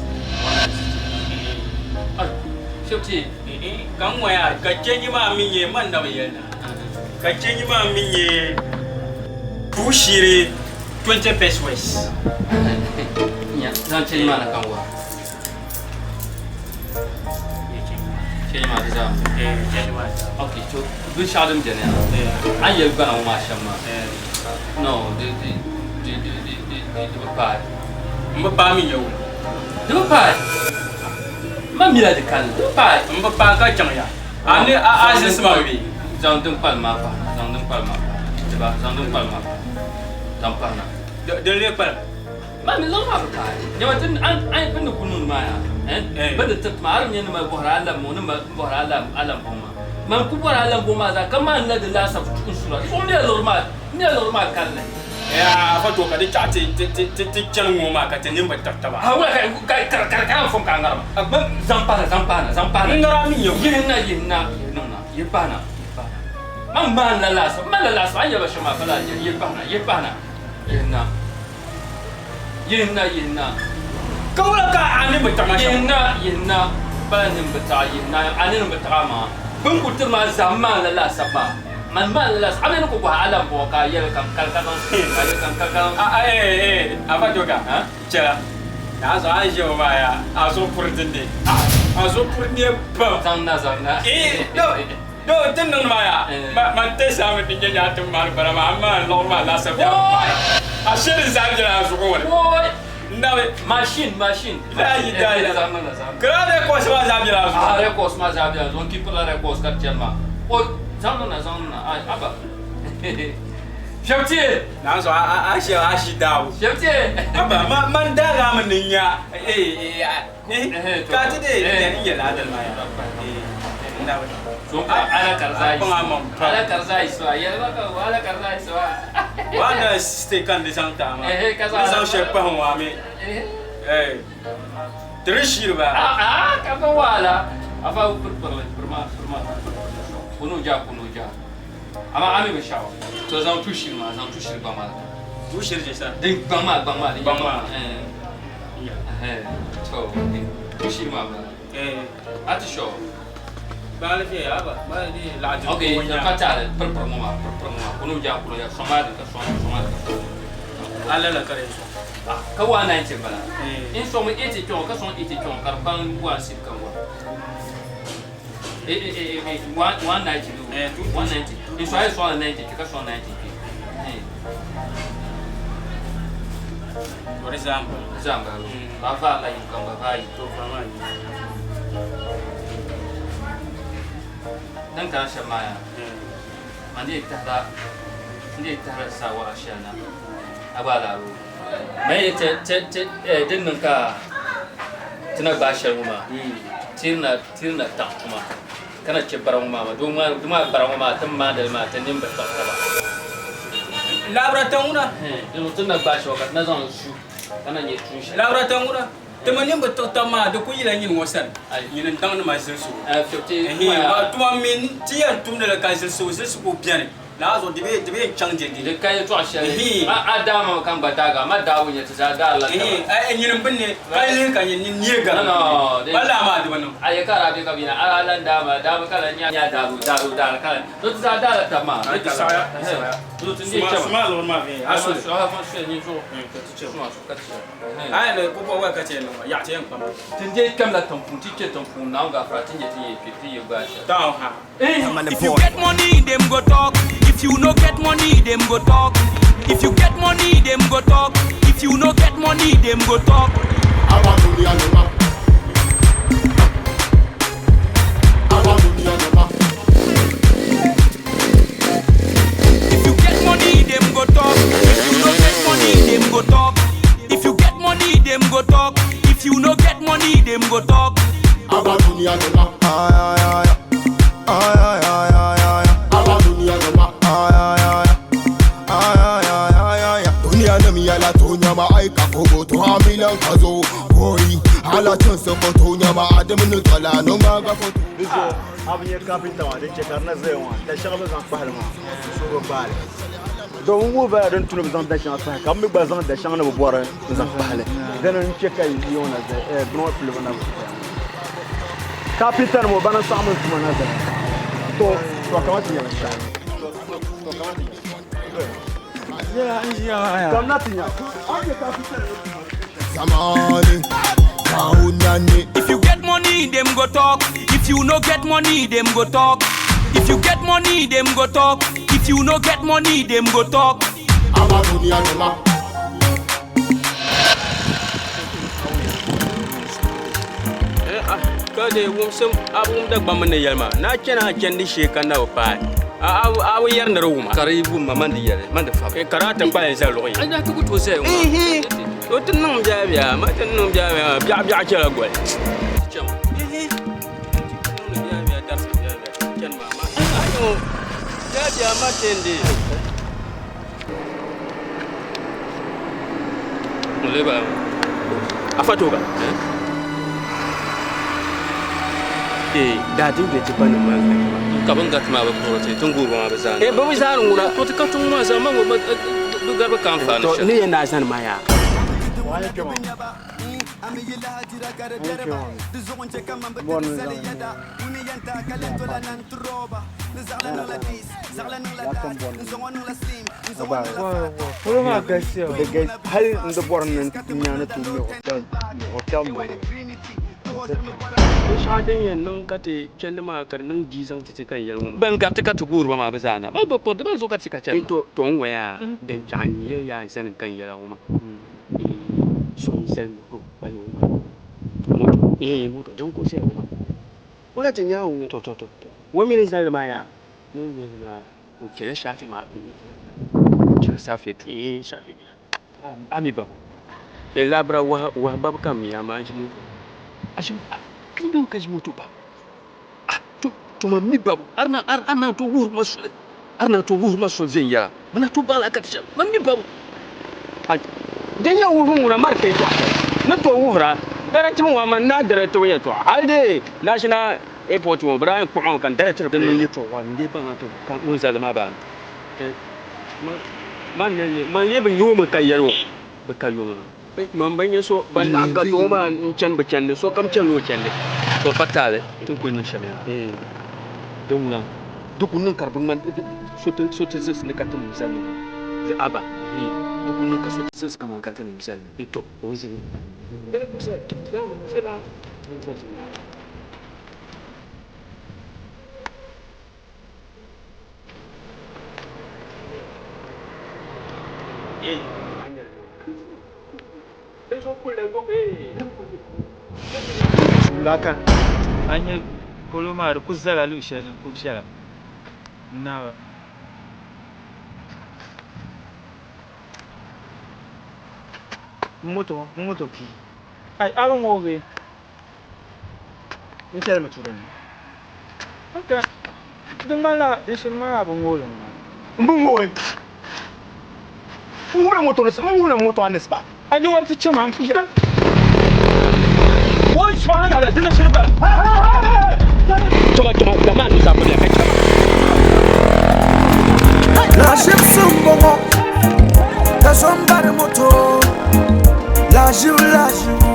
Shɛbti Ka n ŋɔya ka change maa mi nyɛ man na bi yɛli na. Ka change maa mi nyɛ 2 shiri 20 pesewas. Nya, zaŋ change maa na ka n wa. Change maa di zaa. Eh, change maa zaa. Ok, so binshɛɣu din beni yaa, a ni yɛli gbana ŋɔ maa shɛm maa, no, di di di di di di di bi paai. M bi paai mi nyɛ wula? Di bi paai. Man mi la di kalinli, di bi paai. M bi paai ka chaŋ ya. A ni a a zilisi ma bee? Zaŋ din kpalim maa pahi na, zaŋ din kpalim maa pahi na. Diba, zaŋ din kpalim maa pahi na. Zaŋ pahi na. Din lee kpalim? Man mi zaŋ maa bi paai. Nyama ti a a bɛ ni ku niŋdi maa yaa, eh, bɛ ni tiriti maa, a di mi ni mali bɔhiri a lam ŋɔ ni mali bɔhiri a lam a lam buŋ maa. Man ku bɔri a lam buŋ maa zaa ka maan la di laasabu n sura. Di zuɣu m mila liɣiri maa, m mila liɣiri maa kalinli. Yaa afa to ka di chaɣ ti ti ti ti ti chani ŋɔ maa ka ti nini bi tiri taba. Ha wula ka ka ka ka ka n fom ka a ŋari ma. Ma zaŋ pahi na zaŋ pahi na zaŋ pahi na. N ŋari a mi nyɛ Yihi na yihi na yihi niŋ na yihi pahi na yihi pahi na. Man maan la laasabu m mali la laasabu a ni yɛli ba shɛm maa pa lala yihi pahi na yihi pahi na yihi na yihi na yihi na. Ka wula ka a nini bi taɣi ma shɛm? Yihi na yihi na pala nini bi taɣi yihi na a nini bi taɣi a maŋa. Bɛ ni kuli tiri ma zahim maan la laasabu maa. Man maan la laasabu a mi ni ku bɔhi a lan bɔŋɔ ka a yɛli ka n kali ka zaŋ ka a yɛli ka n kali ka zaŋ. A a eh eh afa to ka chɛla a zuɣu a ni ʒiya ŋɔ maa yaa a zuɣu puri dindi a zuɣu puri niɛ pam. Zaŋ na zaŋ na. Eh do do ti niŋdi maa yaa ma man tɛsi a mi ti nyɛ nyaa ti maani bala maa amaa n liɣiri maa laasabu yaa a shɛli zaa bela a zuɣu ŋɔ ni. Woi! Nabi. Machine, machine. La yi da yi. Zaŋ na zaŋ. Kira records maa zaa bela a zuɣu. Ah, records maa zaa bela zuɣu. N keepila records ka di chani maa. O zaŋ na zaŋ na. Ai, aba. Shɛbtie. Naan zuɣu a a shɛba a shi daabu. Shɛbtie. Aba ma man daaga mi ni nya eh eh ka ti de n yɛla adali maa ya. Eh nabi. So ala karza yi. Ala karza yi so. Yɛlima ka ala karza yi so. Wanda state kan di zaŋ taama. Eh ka Di zaŋ shɛli pahi ŋɔ ami. Eh. Tiri shiri ba. Ah ah ka fa wala. Afa pir pir pir ma pir ma. Kunu ja kunu ja. Ama ami bi shawa. To zaŋ tu shiri ma zaŋ tu shiri gbaŋ maa. Tu shiri je sa. Din gbaŋ maa gbaŋ maa. Gbaŋ maa. Eh. Eh. To tu shiri maa ba. Eh. A ti shawa. Ok, ka taali pir pir ŋɔ maa pir pir ŋɔ maa kunu ja kunu ja sɔŋ a di ka sɔŋ sɔŋ a di ka sɔŋ. Ala la ka di sɔŋ. Ah, ka 190 bala. In sɔŋ 80 kpɛŋɔ ka sɔŋ 80 kpɛŋɔ ka di kpaŋ 160 ka wa. Eh eh eh 190 190. In sɔŋ sɔŋ 90 kpɛ ka sɔŋ 90 kpɛ. Eh. To di zaa m-bala. Di zaa m-bala. Ba vaari la yim kam ba vaai. To vaai maa yim. Din kana shɛm maa yaa, man dii tahila n dii tahila saawara shɛli na a gba alahibu. Man yi ti ti ti din niŋ ka ti na gbaai shɛli ŋɔ maa tiri na tiri na taɣi tuma ka na chɛ bara ŋɔ maa doo maa di maa bara ŋɔ maa ti ni maandi li maa ti nini bi tiɣi taba. Labira tiŋ ŋuna. Din ti na gbaai shɛli ka ti na zaŋ zu ka na nyɛ tuun shɛli. Labira tiŋ ŋuna. Ti mi nini bi tiɣi taba maa di ku yila nyini ŋɔ sani. Nyini n-daŋ ni ma zilisigu. Tuma mi ti yɛn tumdi li ka zilisigu zilisigu beni. Lala zuɣu di bi yɛn chaŋ dɛdɛ. Di ka yɛltɔɣa shɛli ma a daa ma ka n gba daaga ma daabu nyɛ ti zaa daari la taba. Nyini n bi ne ka lihi ka nyini nie gari ba laa maa di bi niŋ. A yɛ ka daa be ka bi na a lan daa ma daabu ka lan nya daabu daabu daari ka lan to ti zaa daari la taba maa. Di saɣaya di saɣaya. Suma liɣiri maa viɛnyɛla a suli. Suma suli nyini zuɣu. Suma suli ka ti chɛ. A yɛn ko bɔ ka chɛ niŋ yaɣa ti yɛn kpam. Ti n-deei kpɛm la tiŋpuuni, ti kpe tiŋpuuni Naawuni gaafara ti nya ti yɛn kpe ti yi gbaai shɛli. Taŋ ha. If you get money, them go talk. If you no get money, them go talk. If you get money, them go talk. If you no get money, them go talk. Aba dunia noma. Aba dunia noma. If you get money, them go talk. If you no get money, them go talk. If you get money, them go talk. If you no get money, them go talk. Aba dunia noma. Ay, ay, ay. Ay, ay, ay, ay, ay. Aba dunia noma. Ay, ay, ay. Ay, ay, ay, ay, ay. Duniya nim yɛla to nyama ai ka kogo to a miliyan ka zo koi ala cin soko to nyama a dimini tɔla noma ga foto. Di zuɣu a bi nyɛ kapinta maa din chɛ ka di na zaya maa da shɛŋa bi zaŋ kpahili maa so bi gbaali domin wuhi bala din tu ni bi zaŋ da shɛŋa kpahi ka bi mi gba zaŋ da shɛŋa ni bi bɔri n zaŋ kpahili dini n chɛ ka yi ŋɔ na zaya bini ŋɔ pilibu na bi zaya kapinta nim ŋɔ bana n saɣim n tuma na zaya to to kamani ti nyɛ binshɛɣu. Zamani, Kaunani. If you get money, them go talk. If you no get money, them go talk. If you get money, them go talk. If you no get money, them go talk. Aba dunia nima. Ka de wumsim a bi wum Dagbamba ni yɛli maa ni a chana a chandi shee ka na bi paai a a bi yɛri ni di wuma. Ka di yi wum ma man di yɛli man di fabi. Ka daa ti kpalim zali luɣ yini. A ti ku tooi zaya ŋɔ. Ihi o ti niŋ biɛla biɛla ma ti niŋ biɛla biɛla biɛɣu biɛɣu chɛla goli. Ihi biɛla biɛla darisi biɛla biɛla chani maa ma ayo biɛla biɛla ma chandi. Ŋun lee bala ŋɔ. Afa Toga. Eh, daa din be tipa nim maa gari maa. Ka bin gariti maa bi puhiri ti, tin guuriba maa bi zaani. Eh, bɛ bi zaani ŋuna. To ti ka tiŋ maa zaa ma ŋɔ bi gari bi ka anfaani To shɛli. ni yɛn daa zani maa yaa. Polo maa galisiya Di galisi hali n di bɔri ni n nya ni tooi ŋme hotel hotel ŋmɛ. Binshɛɣu din yɛn niŋ ka ti chandi maa ka di niŋ jii zaŋ ti ti ka n yɛli ŋɔ maa. Ban gariti ka ti guuriba maa bi zaana. Ban bi kpuɣi di ban zuɣu ka ti ka chani. To to n waya din chaɣ n yɛli yaa zani ka n yɛla ŋɔ maa. So n zali moto kpali ŋɔ maa. Moto eh moto din ku zaya ŋɔ maa. O la ti nya ŋɔ. To to to o mi ni zali maa yaa. Ni zali maa o chɛla shaafi maa. Chɛla shaafi Eh shaafi. A mi ba. Eh labira wahi wahi babu kam mi amaa n ʒi moto. A ʒi a mi ka ʒi moto ba. Ah to to ma mi babu har na har na to wuhiri ma soli har na to wuhiri ma soli viɛnyɛla ma na to baŋla ka ti shɛm ma mi babu. Din yɛn wuhibu ŋuna mari ka yɛltɔɣa shɛli ni tooi wuhira dara ti ŋɔ man naa dara ti yɛltɔɣa hali dee national airport ŋɔ bɛ daa yɛn kpuɣi ma mi ka n dara tiri Din niŋ yɛltɔɣa ŋɔ n lee baŋ a to ka ŋun zali maa baani. Man lee bi yoomi ka yɛli o bi ka yoomi man bi nya so ban laɣim ka too maa n chani bi chandi sokam chani o chandi. To pa taali ti ni kuli niŋ shɛm yaa din ŋuna di ku niŋ ka di bi ŋmani so ti zilisi ni ka ti nim zali ni aba di ku niŋ ka so ti zilisi kaman ka ti nim zali ni to o zili. Laka a nya polo maa di ku zala luɣ shɛli din ku viɛla n-naai ba. Moto moto pii. Ai a bi ŋooi bee? N chɛli mi tuuli ni. Ok. Di ŋmanila di shiri ŋmanila a bi ŋooi li maa. N bi ŋooi. N wumla moto ni n wumla moto a ni spa. A ni wari ti chɛ ma n kpira. Woi subhanallah di ni shiri bala. Tuma tuma dama ni sa ka chɛ ma. Laʒibisi m-bɔŋɔ ka so m-bari moto laʒibu laʒibu.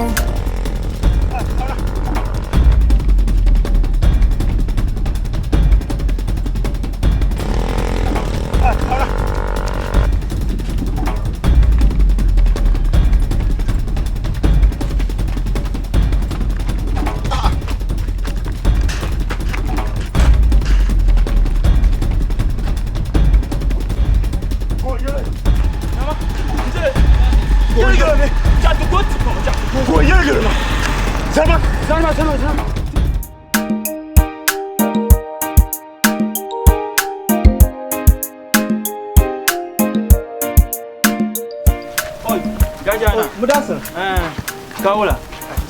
Mudasir Ka wula?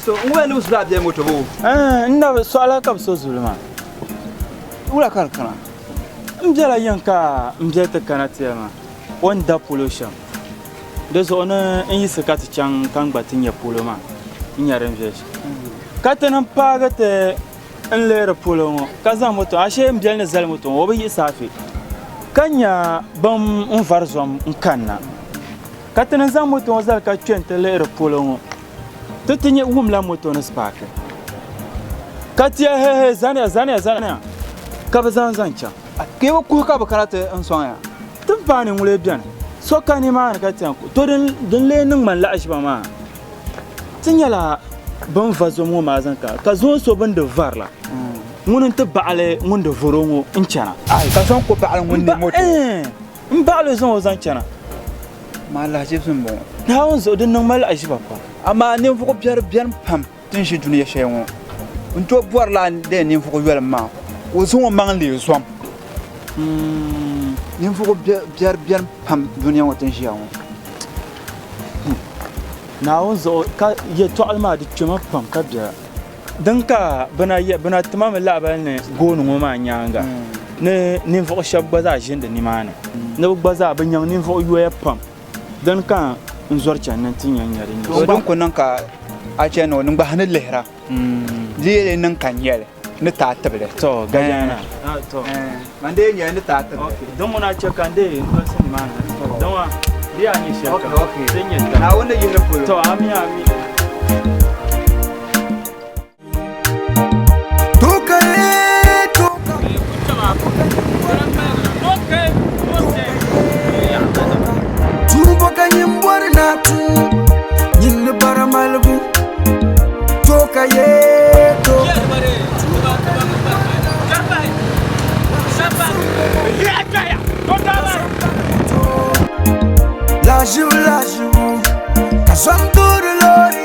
So n wula ni bi sula bɛ moto bo? N na bi sɔɣila ka bi so zuli maa. Wula ka di kana? N bela yiŋ ka m beli ti kana ti ya maa o ni da polo shɛm. Di zuɣu ni n yiɣisi ka ti chaŋ ka n gba ti nya polo maa n nya din viɛli shɛm. Ka ti ni paagi ti n lihiri polo ŋɔ ka zaŋ moto ashee m beli ni zali moto ŋɔ o bi yiɣisi afi ka nya bɛn n vari zom n kanna. Ka ti ni zaŋ moto ŋɔ zali ka kpe nti lihiri polo ŋɔ, ti ti nya wumla moto ni spaaki. Ka ti ya, Hei, hei, zaniya, zaniya, zaniya! Ka bɛ zaŋ zaŋ chaŋ. Ka yi bi kuhi ka bɛ kana ti n sɔŋ ya? Ti ni paai ni ŋun lee beni, so ka nimaani ka ti yɛn ku. To din lee niŋ ma lahiʒiba maa, ti nyɛla bɛn va zom ŋɔ maa zaŋ ka, ka zoon so bɛ ni di vari la, ŋuni n-ti baɣili ŋun di vɔr o ŋɔ n-chana. Ai, ka so n-ku baɣili ŋun di moto. Ɛɛn, m-baɣili o zaŋ o zaŋ chana. Maa lahiʒibisi m-bɔŋɔ. Naawuni zuɣu, di niŋ ma lahiʒiba pam. Amaa ninvuɣ biɛri beni pam ti ni ʒi dunia shɛli ŋɔ. N tooi bɔrila n deei ninvuɣ yolim maa ka o zaŋ o maŋ leei zom. Ninvuɣ biɛri beni pam dunia ŋɔ ti ni ʒiya ŋɔ. Naawuni zuɣu ka yɛtɔɣili maa di kpɛma pam ka biɛla. Din ka bɛ na yɛ, bɛ na ti ma mi lahibali ni gooni ŋɔ maa nyaaŋa ni ninvuɣ shɛb gba zaa ʒindi nimaani ni bɛ gba zaa bɛ nyaŋ ninvuɣ yoya pam. Dini ka n zɔri chani ni nti nya n-nya din nyɛ shɛm. Din ku niŋ ka a chani o ni gbahi ni lihira, di yi lee niŋ ka n nya li ni ti a tibili. Tɔ, Gajana. Tɔ. Man dee nya li ni ti a tibili. Ok, din ŋuna chɛ ka n dee n dolisi nimaani. Din maa, di yaa nyɛ shɛli kam. Ok, ok. Ti nya taba. Naawuni ni yihiri polo. Tɔ, ami, ami. Tuumbo ka nyin bɔri ni a tum nyin ni bara malibu to ka ye to. Lahiʒibu lahiʒibu ka zom toori loori.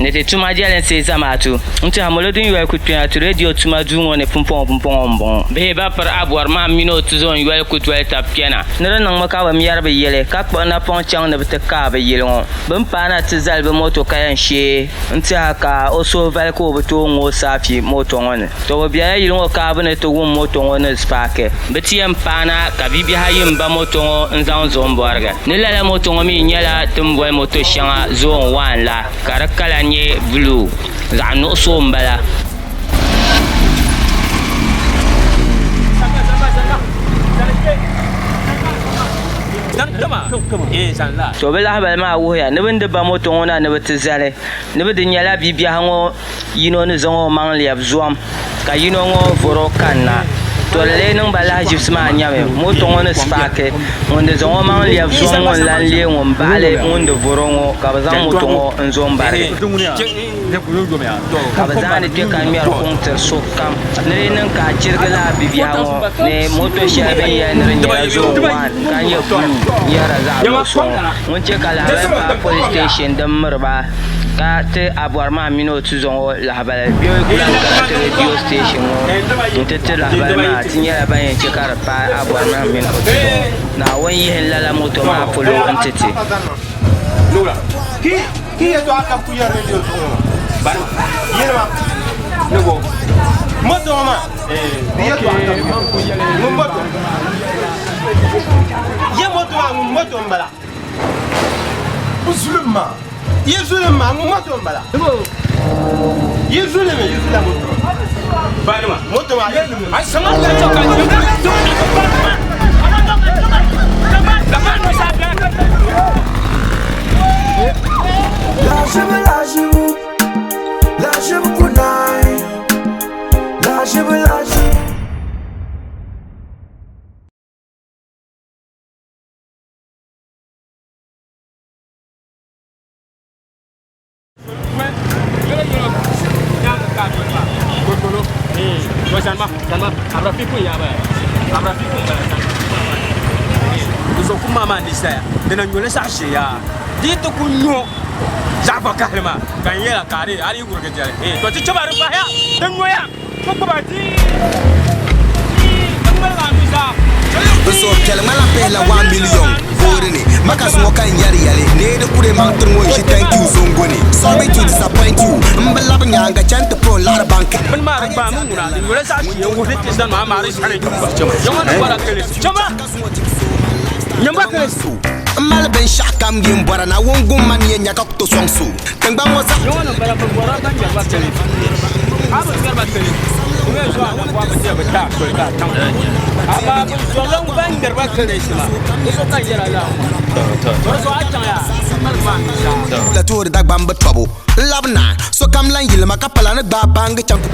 Ni ti tuma jɛlinsi zamaatu n-ti Hamolo din yoli ku kpɛna ti redio tuma duu ŋɔ ni pumpɔŋɔ pumpɔŋɔ m-bɔŋɔ. Bihi ba piri abɔri maa mini o tuzo n-yoli ku doli tab kpɛna. Ni di niŋmi ka bɛ mɛri bɛ yili ka kpuɣi napɔŋ chaŋ ni bɛ ti kaai bɛ yili ŋɔ. Bɛ ni paana ti zali bɛ moto ka yɛn sheei n-tɛha ka o suhu vali ka o bi tooi ŋooi saafi moto ŋɔ ni. To bɛ bela yili ŋɔ kaabu ni ti wum moto ŋɔ ni spaaki. Bɛ ti yɛn paana ka bibihi ayi m-ba moto ŋɔ n-zaŋ zo m-bɔrigi. Ni lala moto ŋɔ mi nyɛla ti ni boli moto shɛŋa Zone 1 la ka di kala nyɛ buluu, zaɣ nuɣiso m-bala. To bɛ lahibali maa wuhiya ni bɛ ni di ba moto ŋɔ na ni bɛ ti zali ni bɛ di nyɛla bibihi ŋɔ yino ni zaŋ o maŋ lɛbi zom ka yino ŋɔ vɔri o kanna. To di lee niŋ ba lahiʒibisi maa nyami, moto ŋɔ ni spaaki, ŋun di zaŋ o maŋ lɛbi zom ŋɔ n-lan leei ŋun baɣili ŋun di vɔri o ŋɔ ka bɛ zaŋ moto ŋɔ n-zo m-barigi. Ka bɛ zaandi kpe ka ŋmɛri kuŋ tiri sokam ni di niŋ ka a chirigi lala bibiɛhi ŋɔ ni moto shɛli bɛ ni yɛli ni di nyɛla zone 1 ka nyɛ buluu n-yɛhira zaɣ nuɣiso ŋɔ. Ŋun che ka lahabali paai police station din miri ba ka ti a bɔri maa mini o tuzo ŋɔ lahabali bɛ ku lahi kana ti radio station ŋɔ nti ti lahabali maa ti nyɛla ban yɛn che ka di paai a bɔri maa mini o tuzo ŋɔ. Naawuni yihi lala moto maa polo nti ti. Bɛ zulim maa, yi zulim maa, ŋun moto m-bala. Yi zulimi, yi zula moto maa. Moto maa, yi zulimi. Lahiʒibu lahiʒibu, lahiʒibu ku naai. Lahiʒibu lahiʒibu. Abdurafiku m-bala ka di zuɣu kum maa maa ni saya di na nyoli zaɣ ʒee yaa di yi ti ku nyo zaɣ vakahili maa ka n yɛla ka a dii a dii wurigi jɛli ee to ti chɛma di pahiya di nyoya ku gbuba di di di ŋmaligi a nuzaa. Bɛ suhupiɛlli ŋmanila pihila 1 million boori ni. Makas ŋɔ ka n yɛri yɛli ni di kuri maŋ tiri ŋun ʒi thank you zongo ni. Sorry to disappoint you, m bi labi nyaaŋa chani ti puhi laɣiri banki. Bini maa di gbaai mi ŋuna di nyola zaɣ ʒee n wuhi ni ti zani maa amaa di zani nyɛma ni bɔra kelesi chɛma nyɛma kelesi. M mali binshɛɣu kam yi n bɔra, Naawuni gum ma ni yɛn nya ka ku to sɔŋ so tiŋgbani ŋɔ zaa. Nyɛma ni bala bi bɔra ban ŋmɛri ba kelesi a bi ŋmɛri ba kelesi bɛ mi zuɣu a na bɔhi bi tiɛ bi taai soli ka a chaŋ amaa bi zɔrila ban ŋmɛri ba kelesi maa di zuɣu ka n yɛra lala ŋɔ di zuɣu a chaŋ yaa ŋmaligi maa mi zaa. La toori Dagbamba tɔbu n labi na, sokam lan yili ma ka pala ni gbaai baŋgi chaŋ ti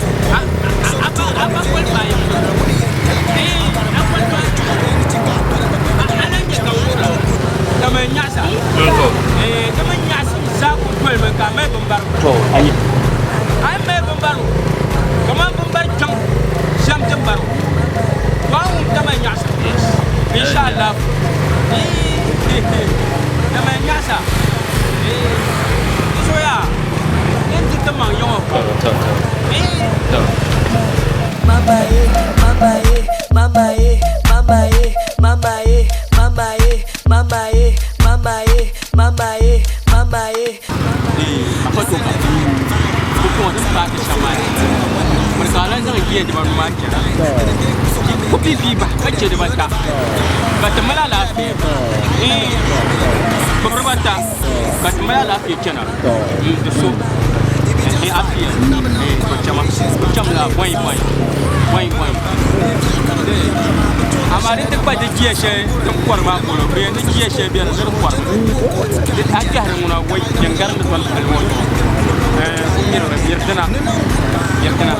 Amaa di ti kpa di jia shɛli din kɔri maa polo bee ni jia shɛli beni ni di kɔrimi di a kpɛhiri ŋuna wai din gari ni tɔni pali ŋɔ zuɣu miri dina miri dina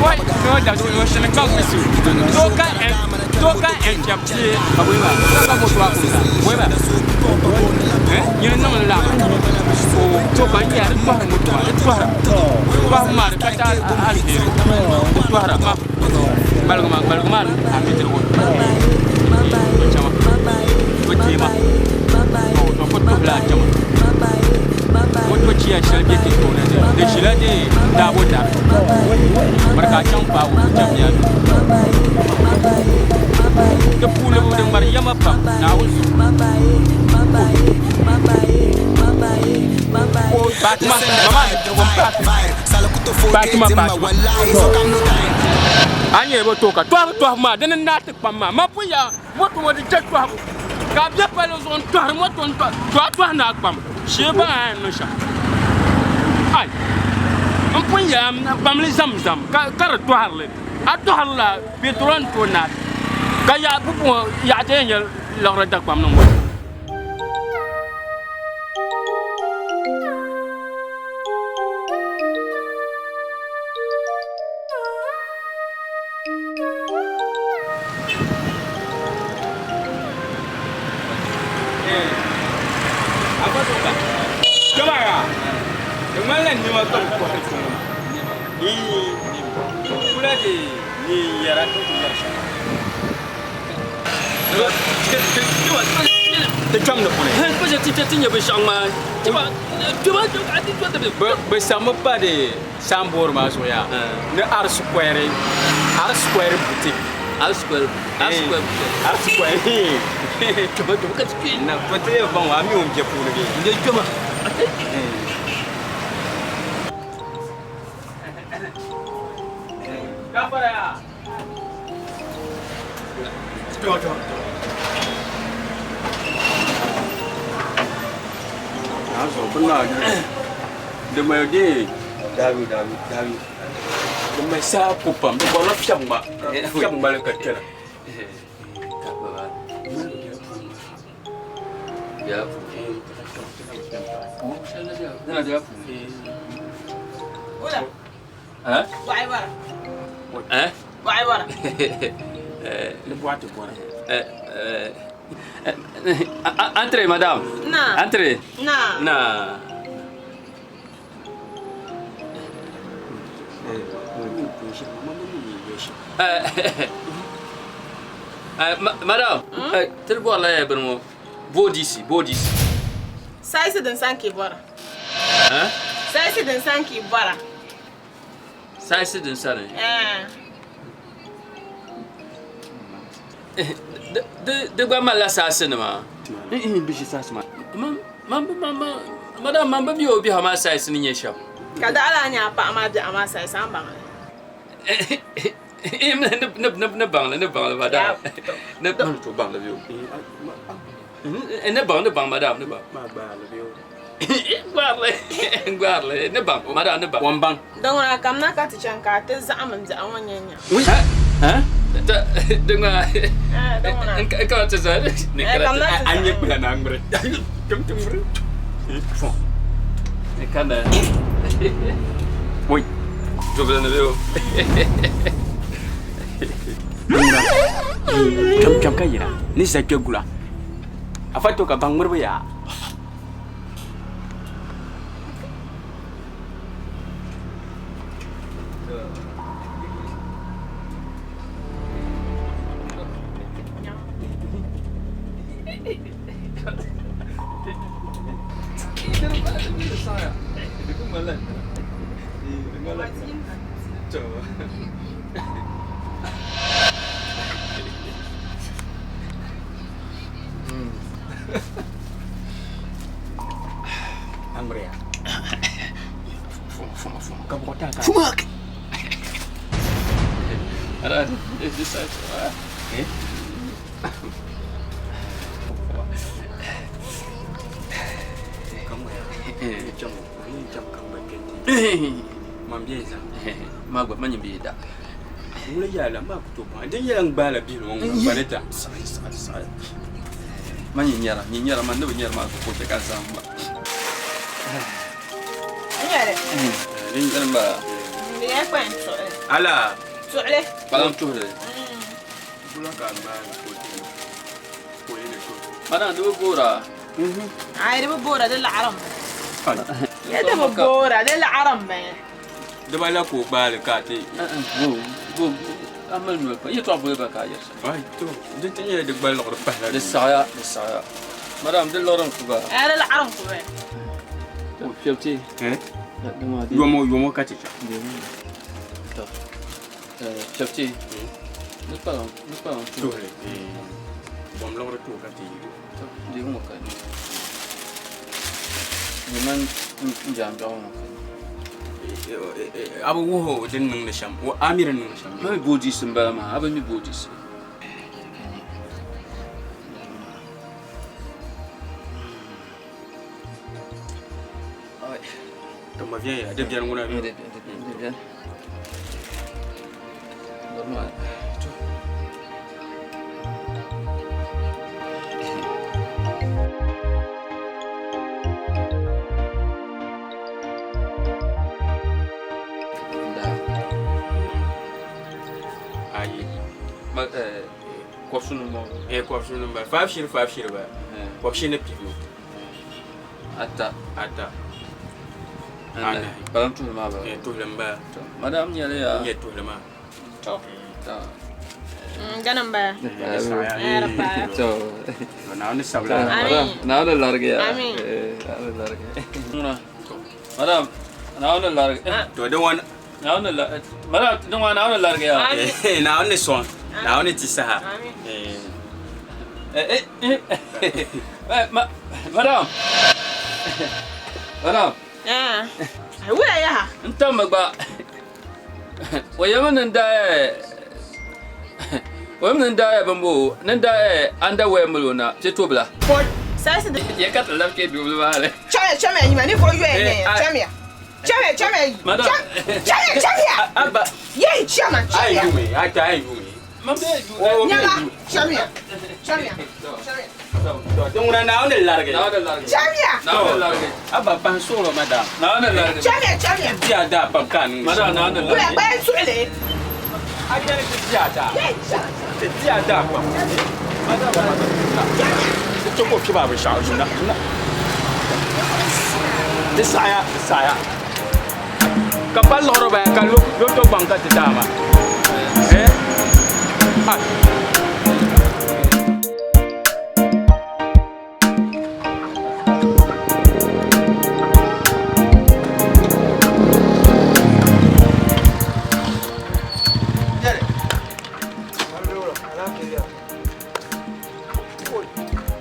wai no da no shini ka wisu to ka en to ka en chɛb ti ka wai ba ka ka moto a kunna wai ba eh nyini niŋ la o to ka n yɛri tɔhiri moto maa di tɔhira tɔhiri maa di ka ti aliheri di tɔhira ma ŋmaligi maa ŋmaligi maa a nudirigu to chɛma to teema to ku tuhila a chɛma moto chiya shɛli bɛ ti tooni di ʒila di daabo dari miri ka a chaŋ paagi o chɛmiya di puuni di ŋmari yɛma pam Naawuni zuɣu Fatima mama Fatima Fatima a nyɛ bi to ka tɔhibu tɔhibu maa dini n daa ti kpam maa ma pun yaa moto ŋɔ di je tɔhibu ka a bɛ palli zuɣu n tɔhiri moto n tɔhi to a tɔhi ni a kpam shee baŋ a yɛn niŋ shɛm ai n pun yaa kpamli zamzam ka di tɔhirili a tɔhiri la petrol n tooi naai ka yaɣa pupuŋɔ yaɣa ti yɛn nyɛ liɣiri Dagbaŋ ni ŋɔ. Bɛ sami pa di sanboori maa zuɣu yaa ni R square R square boutique R square R square R square kpɛma kpɛma ka ti kpɛ na to ti lee baŋ a mi o ni bɛ puuni bee n de kpɛma Gafara yaa to to na zo kuna di mai de dabi dabi dabi di mai sa ku pam di bɔrila fiɛm gba fiɛm gbali ka kpɛna Entrez, madame. Na. Entrez. Na. Na. shɛm. Madam, ti bɔrila ya bini ŋɔ boodisi boodisi. Saisi din sani ka yi bɔra. Saisi din sani ka yi bɔra. Saisi din sani. Di gba malila saasi nima. N bi ʒi saasi maa. Madam, man bi mi o biɛhagu maa saisi ni nyɛ shɛm. Ka daɣila a nya a paɣa maa biɛhagu maa saisi a ni baŋ li. Ni baŋli ni baŋli madam. Ni to baŋli bɛ o. Ni baŋ ni baŋ madam ni baŋ. Gbaarili gbaarili ni baŋ madam ni baŋ. Wan baŋ. Din ŋuna kamina ka ti chaŋ ka a ti zaɣim n biɛɣu ŋɔ nya nya. Din ŋuna n kana ti zaɣim. A nyɛ kpila na ŋmiri. Tum ti ŋmiri. Fɔn. Ni kana. Oi. Dubili ni bɛ o. Ŋuna kpɛm kpɛm ka yina ni za kpɛ gula. Afa to ka baŋ ŋmiribu yaa. Andrea. Fuma, fuma. Ka bɔgɔ t'a kan. Fuma. Ara, this side. Eh? Ma gba ma nyin bi da. Wula yaala maa ku to baŋ din yɛla n gbaala bihi ŋɔ ŋuna ba ni ta. Saɣi saɣi saɣi. Ma nyin nyɛra nyin nyɛra ma ni bi nyɛri maa ko chɛ ka zaŋ ba. Nyɛli. Din nyɛri ba. Di nyɛla kpain tuɣili. Ala. Tuɣili. Kpalam tuhili. Gula ka gbaali ko ti ko yi ni to. Madam di bi boora. Ayi di bi boora di laɣarim. Ya di bi boora di laɣarim mi. Di ba la ka o gbaali ka ti. Bo a mali noli pa yɛltɔɣa boli ba ka a yɛri shɛm. Ai to di ti nyɛla di gba liɣiri pahila. Di saɣaya di saɣaya. Madam di liɣiri n ku ba. Ayi di laɣarim ku ba. O fiɛbiti. Yomo yomo ka ti chaŋ. To fiɛbiti ni kpalam ni kpalam tuhili. Bom liɣiri tuhi ka ti yi. Di ŋɔ ka ni. Ni man n jaanbiɛɣu ŋɔ ka A bi wuhi o din niŋdi shɛm a mi di niŋdi shɛm. Ma mi boodisi n bala maa a bi mi boodisi. To ma viɛnyɛla di biɛni ŋuna Di biɛni. Normal. To. Ayi. Ma kɔbisinu m-bɔŋɔ. Eh kɔbisinu m-bala. Five shiri five shiri bala. Kɔbishini ni pihinu. Ata. Ata. Anahi. Kpalam tuhili maa bala. Eh tuhili m-bala. Madam nyɛli ya. N nyɛ tuhili maa. To. Gani m-bala. To. Naawuni sabila. Amin. Naawuni larigi ya. Amin. Naawuni larigi. Madam, Naawuni larigi. To din wani. Naawuni larigi. Madam, din wani Naawuni larigi ya. Naawuni sɔŋ. Naawuni ti saha. Amin. Madam. Madam. Ai wula yaha. N tammi gba. O yɛmi ni n daa o yɛmi ni n daa bimbo ni n daa underwear mali o na ti tobila. Saisi di. Ya ka ti labi kpe dubili maa ni. Chamiya chamiya yima ni fo yoya ne ya chamiya. Chamiya chamiya yi. Madam. Chamiya chamiya. Abba. Ye chama Ai chamiya. yume, ata ai yume. Nyama chamiya. Chamiya. Chamiya. To din ŋuna Naawuni larigi. Naawuni larigi. Chamiya. Naawuni larigi. Abba pahi suɣulo madam. Naawuni larigi. Chamiya chamiya. Diya daa pam ka a niŋ. Madam Naawuni Wula larigi. kpain tuɣili. A yɛli ti diya daa. Ye chama. Ti diya daa pam. Madam Ti chɛ ka o kpiba binshɛɣu zuna. Di saɣaya di saɣaya. Ka pa liɣiri baya ka loto gbaŋ ka ti daa maa. Eh? Ai.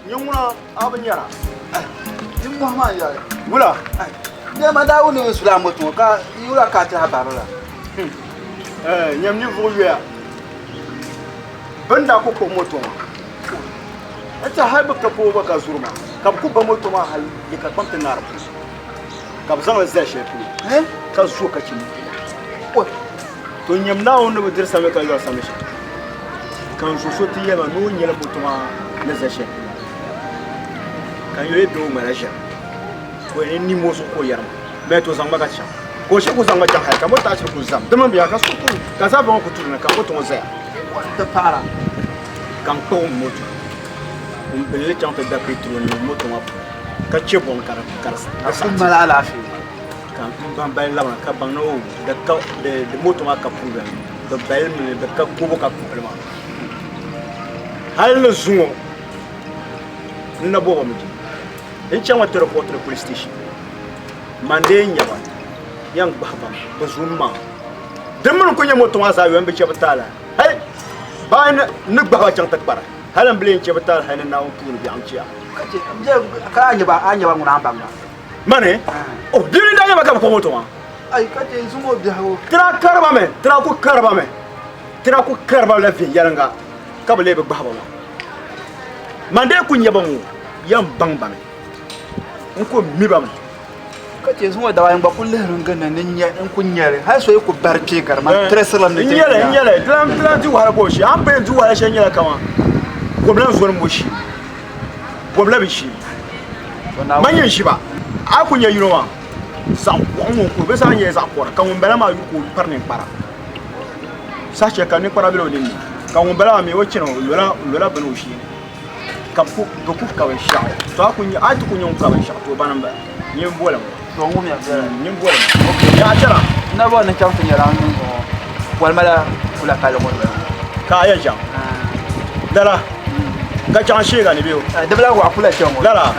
Nyɛ ŋuna a bi nyɛra. Nimmohi maa n-yɛli. Wula? Nɛma daa wuni n sula moto ŋɔ ka yula ka a tɛha bari la. Nyam ninvuɣ yoya bɛn daa ku kpuɣi moto maa. N tiɛha hal bɛ ka pooi gba ka zuri maa, ka bɛ ku ba moto maa hal di ka kpaŋ ti ŋari puuni, ka bɛ zaŋ li zali shɛli polo ka zo ka chɛ moto maa. To nyam Naawuni ni bi diri samli ka yɔri samli shɛm, ka n zo so ti yɛli ma ni o nyɛla moto maa ni za shɛli polo maa, ka n yɛli bɛ o ŋmala ʒiɛm, ka o yɛli ni nimmoo zuɣu ka o yɛri ma, bɛɛ to zaŋ ma ka chaŋ, ka o shiri ku zaŋ ma chaŋ hali ka moto shiri ku zam di mini biɛhigu ka so ku ka zabi ŋɔ ku tuhi ni ka moto ŋɔ zaya ti paara ka n kpuɣi moto n bili li chaŋ ti da petrol niŋ moto maa puuni ka chɛ bɔŋ ka di ka di A ku mali alaafee. Ka n baŋ bali labina ka baŋ ni o di ka di moto maa ka problem bi bali mi di ka kobo ka kpuɣili maa hali ni zuŋɔ n na bɔba mi di n chaŋ mi ti report ni police station man dee n nyɛba yɛn gbahi ba bi zum maa di mini ku nyɛ moto maa zaa yɔn bi chɛ bi taali hali baa ni gbahi ba chaŋ ti kpara hali n bi lee chɛ bi taali hali ni Naawuni puuni biɛɣu n chɛya Ka a nyɛba a nyɛba ŋuna a baŋ ba Mani, o bia ni daa nyɛba ka bi kpuɣi moto maa. Ai ka chɛ zuŋɔ biɛhigu. Tira kariba mi, tira ku kariba mi, tira ku kariba la viɛnyɛliŋga ka bi lee bi gbahi ba maa. Man dee ku nyɛ ba ŋɔ yɛn baŋ ba mi, n ku mi ba mi. Ka chɛ zuŋɔ daba n gba ku lihiri n ginda ni n nya n ku nyɛli hali so yi ku bari kpee ka di man tirisirila mi N nyɛli, n nyɛli, dilan dilan di wahala ka o shee, a ni pun yɛn di wahala shɛli nyɛla kaman gomna n zɔri m-bo shee. Bɔbila bi ʒi. Man yɛn ʒi ba, a ku nya yino maa zaɣ kuɣu ŋun kuri bɛ zaa nyɛla zaɣ kɔra ka ŋunbala maa yuli ka o piri ninkpara. Saha shɛli ka ninkpara bela o ninni ka ŋunbala maa mi o chana o lola bini o shee ni ka bɛ ku ka binshɛɣu. To a ti ku nya ŋun ka binshɛɣu to o bana m-bala. Nyin boli ma. Nyin boli ma. Yaa chana. N na bɔri ni n chaŋ ti nyɛla ŋun bɔŋɔ bolima la kula palli ŋɔ noli. Ka a yɛn chaŋ? Lala. Ka chaŋ sheega ni bɛ o. Di bi lahi waɣa kula chaŋ o. Lala.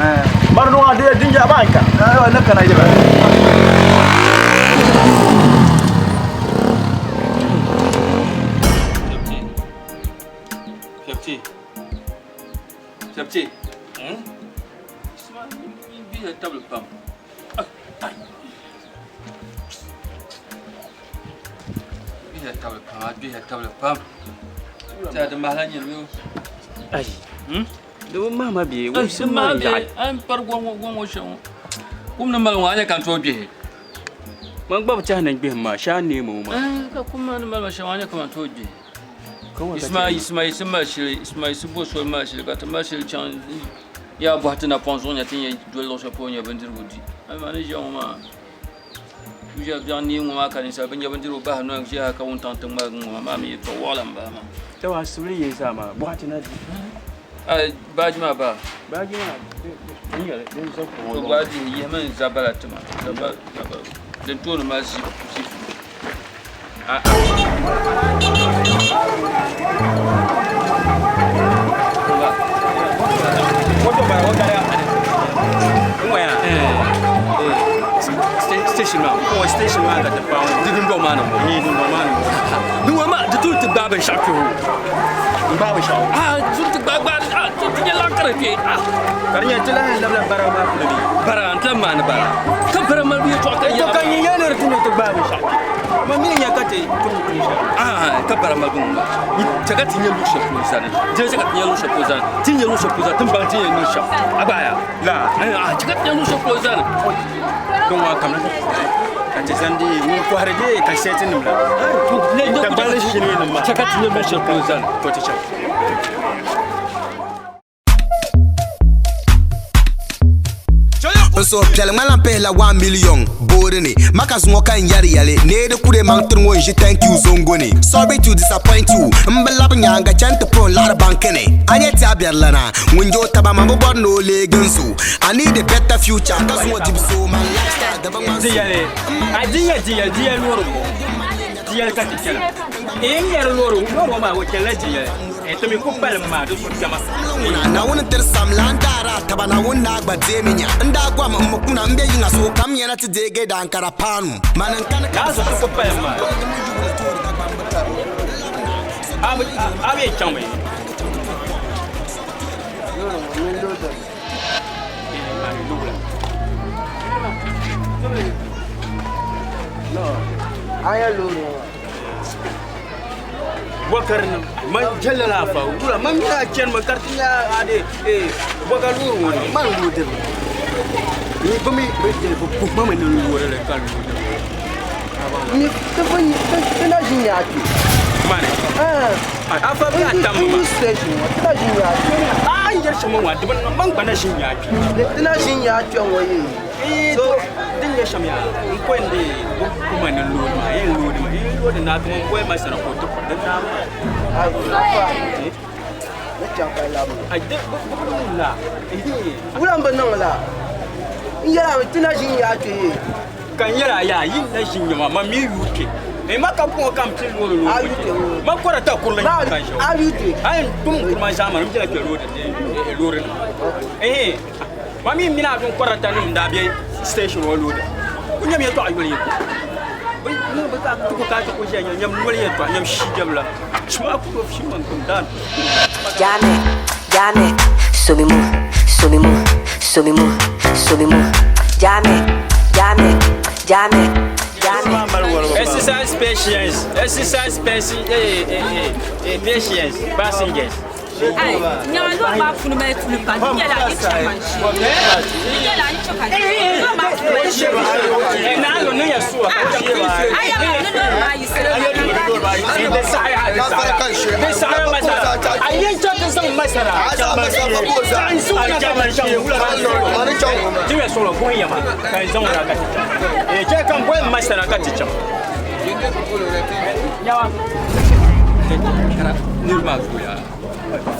Mari nɔŋa di din jɛra baa n-kana. Ni kana yɛba. Fiɛbiti. Fiɛbiti. Bihi tabili pam. Bihi tabili pam, a bihi tabili pam. Ti di mahila nyini mi. Ai. Di bi mahima bee? Ai, di mahi bee. An pari gɔŋ ŋɔ shɛm ŋɔ. Kum ni mali ŋɔ a nya ka n tooi gbihi. Man gba bi tɛhi ni n gbihim maa, shee a neemi o maa. Ka kum maa ni mali ma shɛm a nya ka man tooi gbihi. Ismail Ismail si mali shili Ismail si bo soli mali shili ka ti mali shili chaŋ yaa bɔhi ti napɔŋ zuɣu nya ti ni yɛn doli luɣ shɛli polo nya bindirigu di. Amaa ni ʒiya ŋɔ maa ʒiya biɛɣu neei ŋɔ maa ka ninsal bi nya bindirigu bahi noli ʒiya ha ka wuntaŋ ti ŋmaligi ŋɔ maa maa mi yɛtɔɣ wɔɣila m-bala maa. Tɛwa a sibili yee zaa maa bɔhi ti na di. Ai baaji maa ba. Baaji maa din nyɛli din za kuɣu ŋɔ To gba dihi yihimi n zabala ti ma zaba zaba din tooni maa zipu zipu. Station maa o station maa ka ti paɣa di dundoŋ maa ni ŋɔ ni dundoŋ maa ni ŋɔ ni ŋɔ maa di tuli ti gbaai binshaɣu kpɛ ŋɔ n gbaai binshaɣu a tuli ti gbaai gbaai a ti nyɛ laɣa kara kpɛ a ka di nyɛ ti lahi labila bara maa polo bee bara n ti lahi maani bara ka bara mali yɛltɔɣa ka to ka nyɛ yɛli ni ti nyɛ ti gbaai binshaɣu kpɛ ma mi nya ka ti tum tuun shɛli ah ka bara mali bin ŋɔ chɛ ka ti nyɛ luɣu shɛli polo zani di chɛ ka ti nyɛ luɣu shɛli polo zani ti nyɛ luɣu shɛli polo zani ti ni baŋ ti ni yɛn niŋ shɛm a gba ya la ah chɛ ka ti nyɛ luɣu shɛli polo zani din ŋɔ kamina ka ti zani di ŋun kɔhiri di ka sɛti nim la Dagbani shini nim maa chɛ ka ti nyɛ luɣu shɛli polo zani to ti chaŋ N suhu piɛli ŋmanila n pihila 1 million boori ni maka zuŋɔ ka n yɛri yɛli nee di kure maŋ tiri ŋɔ n ʒi thank you zongo ni sorry to disappoint you n bi labi nyaanga chani ti puhi n laɣiri banki ni a nyɛ ti a biɛri lana ŋun je o taba man bi bɔri ni o leegi n so I need a better future ka zuŋɔ dibu so man lifestyle di bi ŋmani so Di yɛli a di yɛ di yɛli di yɛli loori n bɔŋɔ. Jiyɛli ka ti chana. N yɛri loori loori ŋɔ maa o chanila Jiyɛli. Ti mi ku palim maa di su kpɛma. Naawuni tiri sam lan daari a taba Naawuni naa gba deemi nya n daa gom m mi kuna m be yiŋa so kam yana ti deegi daankara paanu mani n kani ka Laa zuɣu ti ku palim maa. A bi yɛn chaŋmi? Bɔkari man jɛlila la afa wula man mi a chɛni mi ka di ti nyɛ a de bɔka loori ŋɔ ni man loodi mi ni bi mi bi bi puhi ma mi ni n loori li ka loodi Ni ti ti na ʒi nyaa kpɛ. Mani afa bi a tam ma station ŋɔ ti na ʒi nyaa kpɛ. A n yɛri shɛm ŋɔ di bi niŋ man gba na ʒi nyaa kpɛ. Ti na ʒi nyaa kpɛ ŋɔ yee. So din nyɛ shɛm yaa n ko n de bi kuma ni loodi maa yɛn loodi ma yɛn loodi naa tuma n boli ma sara ka o ti kuri din naa maa. Afa ni chaŋ ka labi. Ai di bi niŋ la. Wula n bi niŋ la n yɛla mi ti na ʒi nyaa kpɛ yee. Ka n yɛla yaa yi na ʒi nyɛma ma mi yuui kpɛ eh ma ka puŋɔ ka n pili loori loori ma kɔra ta kurili n kan shɛm a yɛn tum kuri ma zaa ma n bɛla kpɛ loori loori nim eh ma mi mini a dun kɔra ta nim daa bɛ station ŋɔ loori ku nyɛm yɛltɔɣa yoli yɛ bi niŋ bi ka tuku ka ti ku ʒiya nyɛm noli yɛltɔɣa nyɛm shi jɛbila shima ku do shi man kum daan Jame, jame, somimu, somimu, somimu, somimu. Jame, jame, jame, jame. Exercise patience, exercise patience, patience, passengers. Ai, nyama loori maa puuni mali tuli pam. Di nyɛla di chɛ man shee. Di nyɛla di chɛ ka loori maa puuni mali tuli pam. Naalo niŋ ya suwa. Aya maa ni loori maa yiɣisiri Di saɣaya, di saɣaya. Di saɣaya masara. A yɛn chɛ ti zaŋ masara. Ti yɛ sɔrɔ buhi yɛma ka n zaŋ o na ka ti chaŋ. Chɛ ka n boli masara ka ti chaŋ. Nyawa. Niriba maa zooya.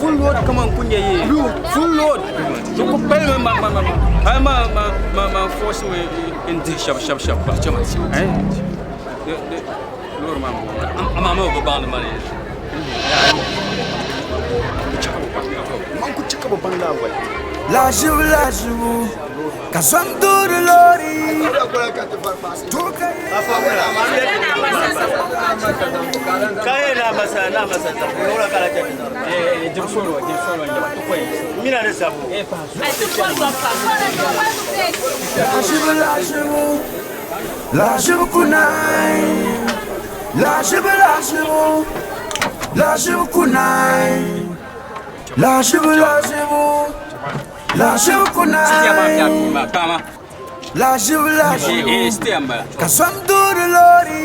Full load kaman ku nyɛ ye. Full load. Di ku palimi ma ma ma hali ma ma ma ma force mi n dihi shɛba shɛba shɛba gba. Chama. Loori maa m-bɔŋɔ. Amaa mi bi baŋdi ma ni. Man ku chɛ ka bɛ baŋ laa wali. Laʒibu laʒibu ka zom duuri loori. Laʒibu laʒibu laʒibu ku naai. Laʒibu laʒibu laʒibu ku naai. Laʒibu laʒibu laʒibu ku naai. Laʒibu laʒibu ka zom duuri loori.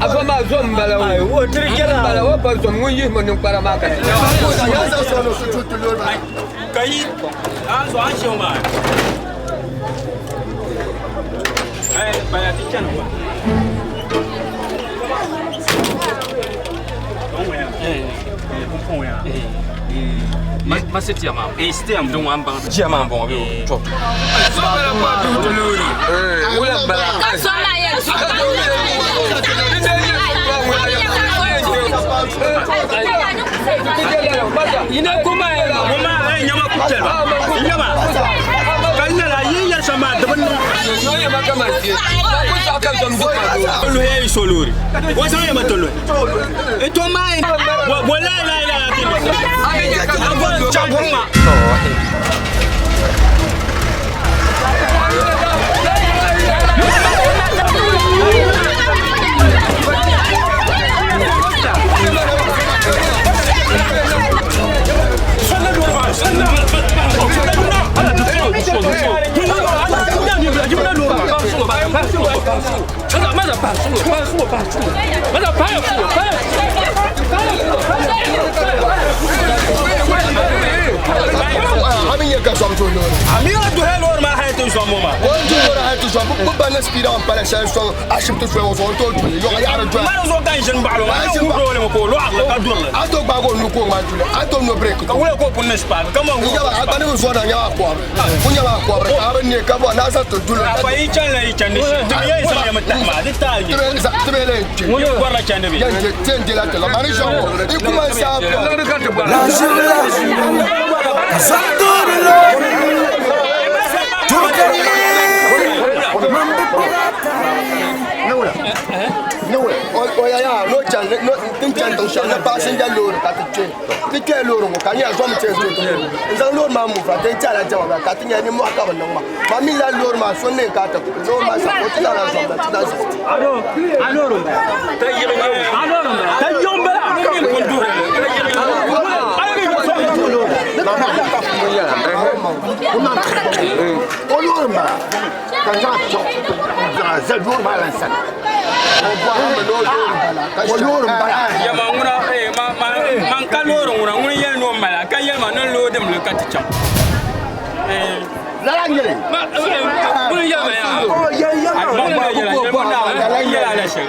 Afa maa zom n-bala o. N-bala o pa zom ŋun yihimi ninkpara maa ka ti. Ka yi an zo an shɛŋ maa. Baya ti chani ba. Ma sitiya maa. Sitiya Din wan baŋ jiya maa n-bɔŋɔ bee o chɔ. Ka zom maa yɛn zu. Ina kuma kuma ai nyama ku telba. Nyama. Kan nala yi yar sama da ban. Lu hey soluri. Wa san ya matolo. E to mai wala la la la. Abu chaguma. zɔn bi ba ni speed on pala shɛli sɔŋ ashibiti soli ŋɔ zuɣu n tooi duli yɔɣa yaɣari doya. Mani zuɣu ka n ʒini baɣali o maa n wuhiri o limi ka o lɔɣiri ka durili. A tooi gbaagi o nuu ka o ŋmani duli a tooi no break. Ka wula ka o pun ni spaagi ka man N nyaba a gba ni bi zɔrina n nyaba a kɔbiri n nyaba a kɔbiri ka a bi ne ka bɔ ni a zaŋ ti duli. Afa yi chani la yi chandi shee ti mi yɛn zaŋ ya mi tahi maa di taali nyɛ. Ti bee lee kpe. Ŋun yɛn bɔrila chandi bee. Yɛn je ti yɛn je la ti la mani ʒiɛm ŋɔ i kuma n saa pɔŋ. O ya yaa no chani no tin chani tiŋ shɛli ni passenger loori ka ti kpe ti kpɛla loori ŋɔ ka nyɛla zom chɛsi do n zaŋ loori maa muva ti chɛla jama ba ka ti nyɛ nimmohi ka bi niŋ maa ma mi la loori maa so ni ka ti loori maa sa o ti zaŋla zom na ti na zom o loori n bala ka zaŋ zaŋ zali loori maa lan sani o loori n bala Yɛma ŋuna man ka loori ŋuna ŋuni yɛli ni o mali ka yɛli ma ni n loodi mi li ka ti chaŋ. Lala n nyɛli. Ŋuni yɛli ma yaa.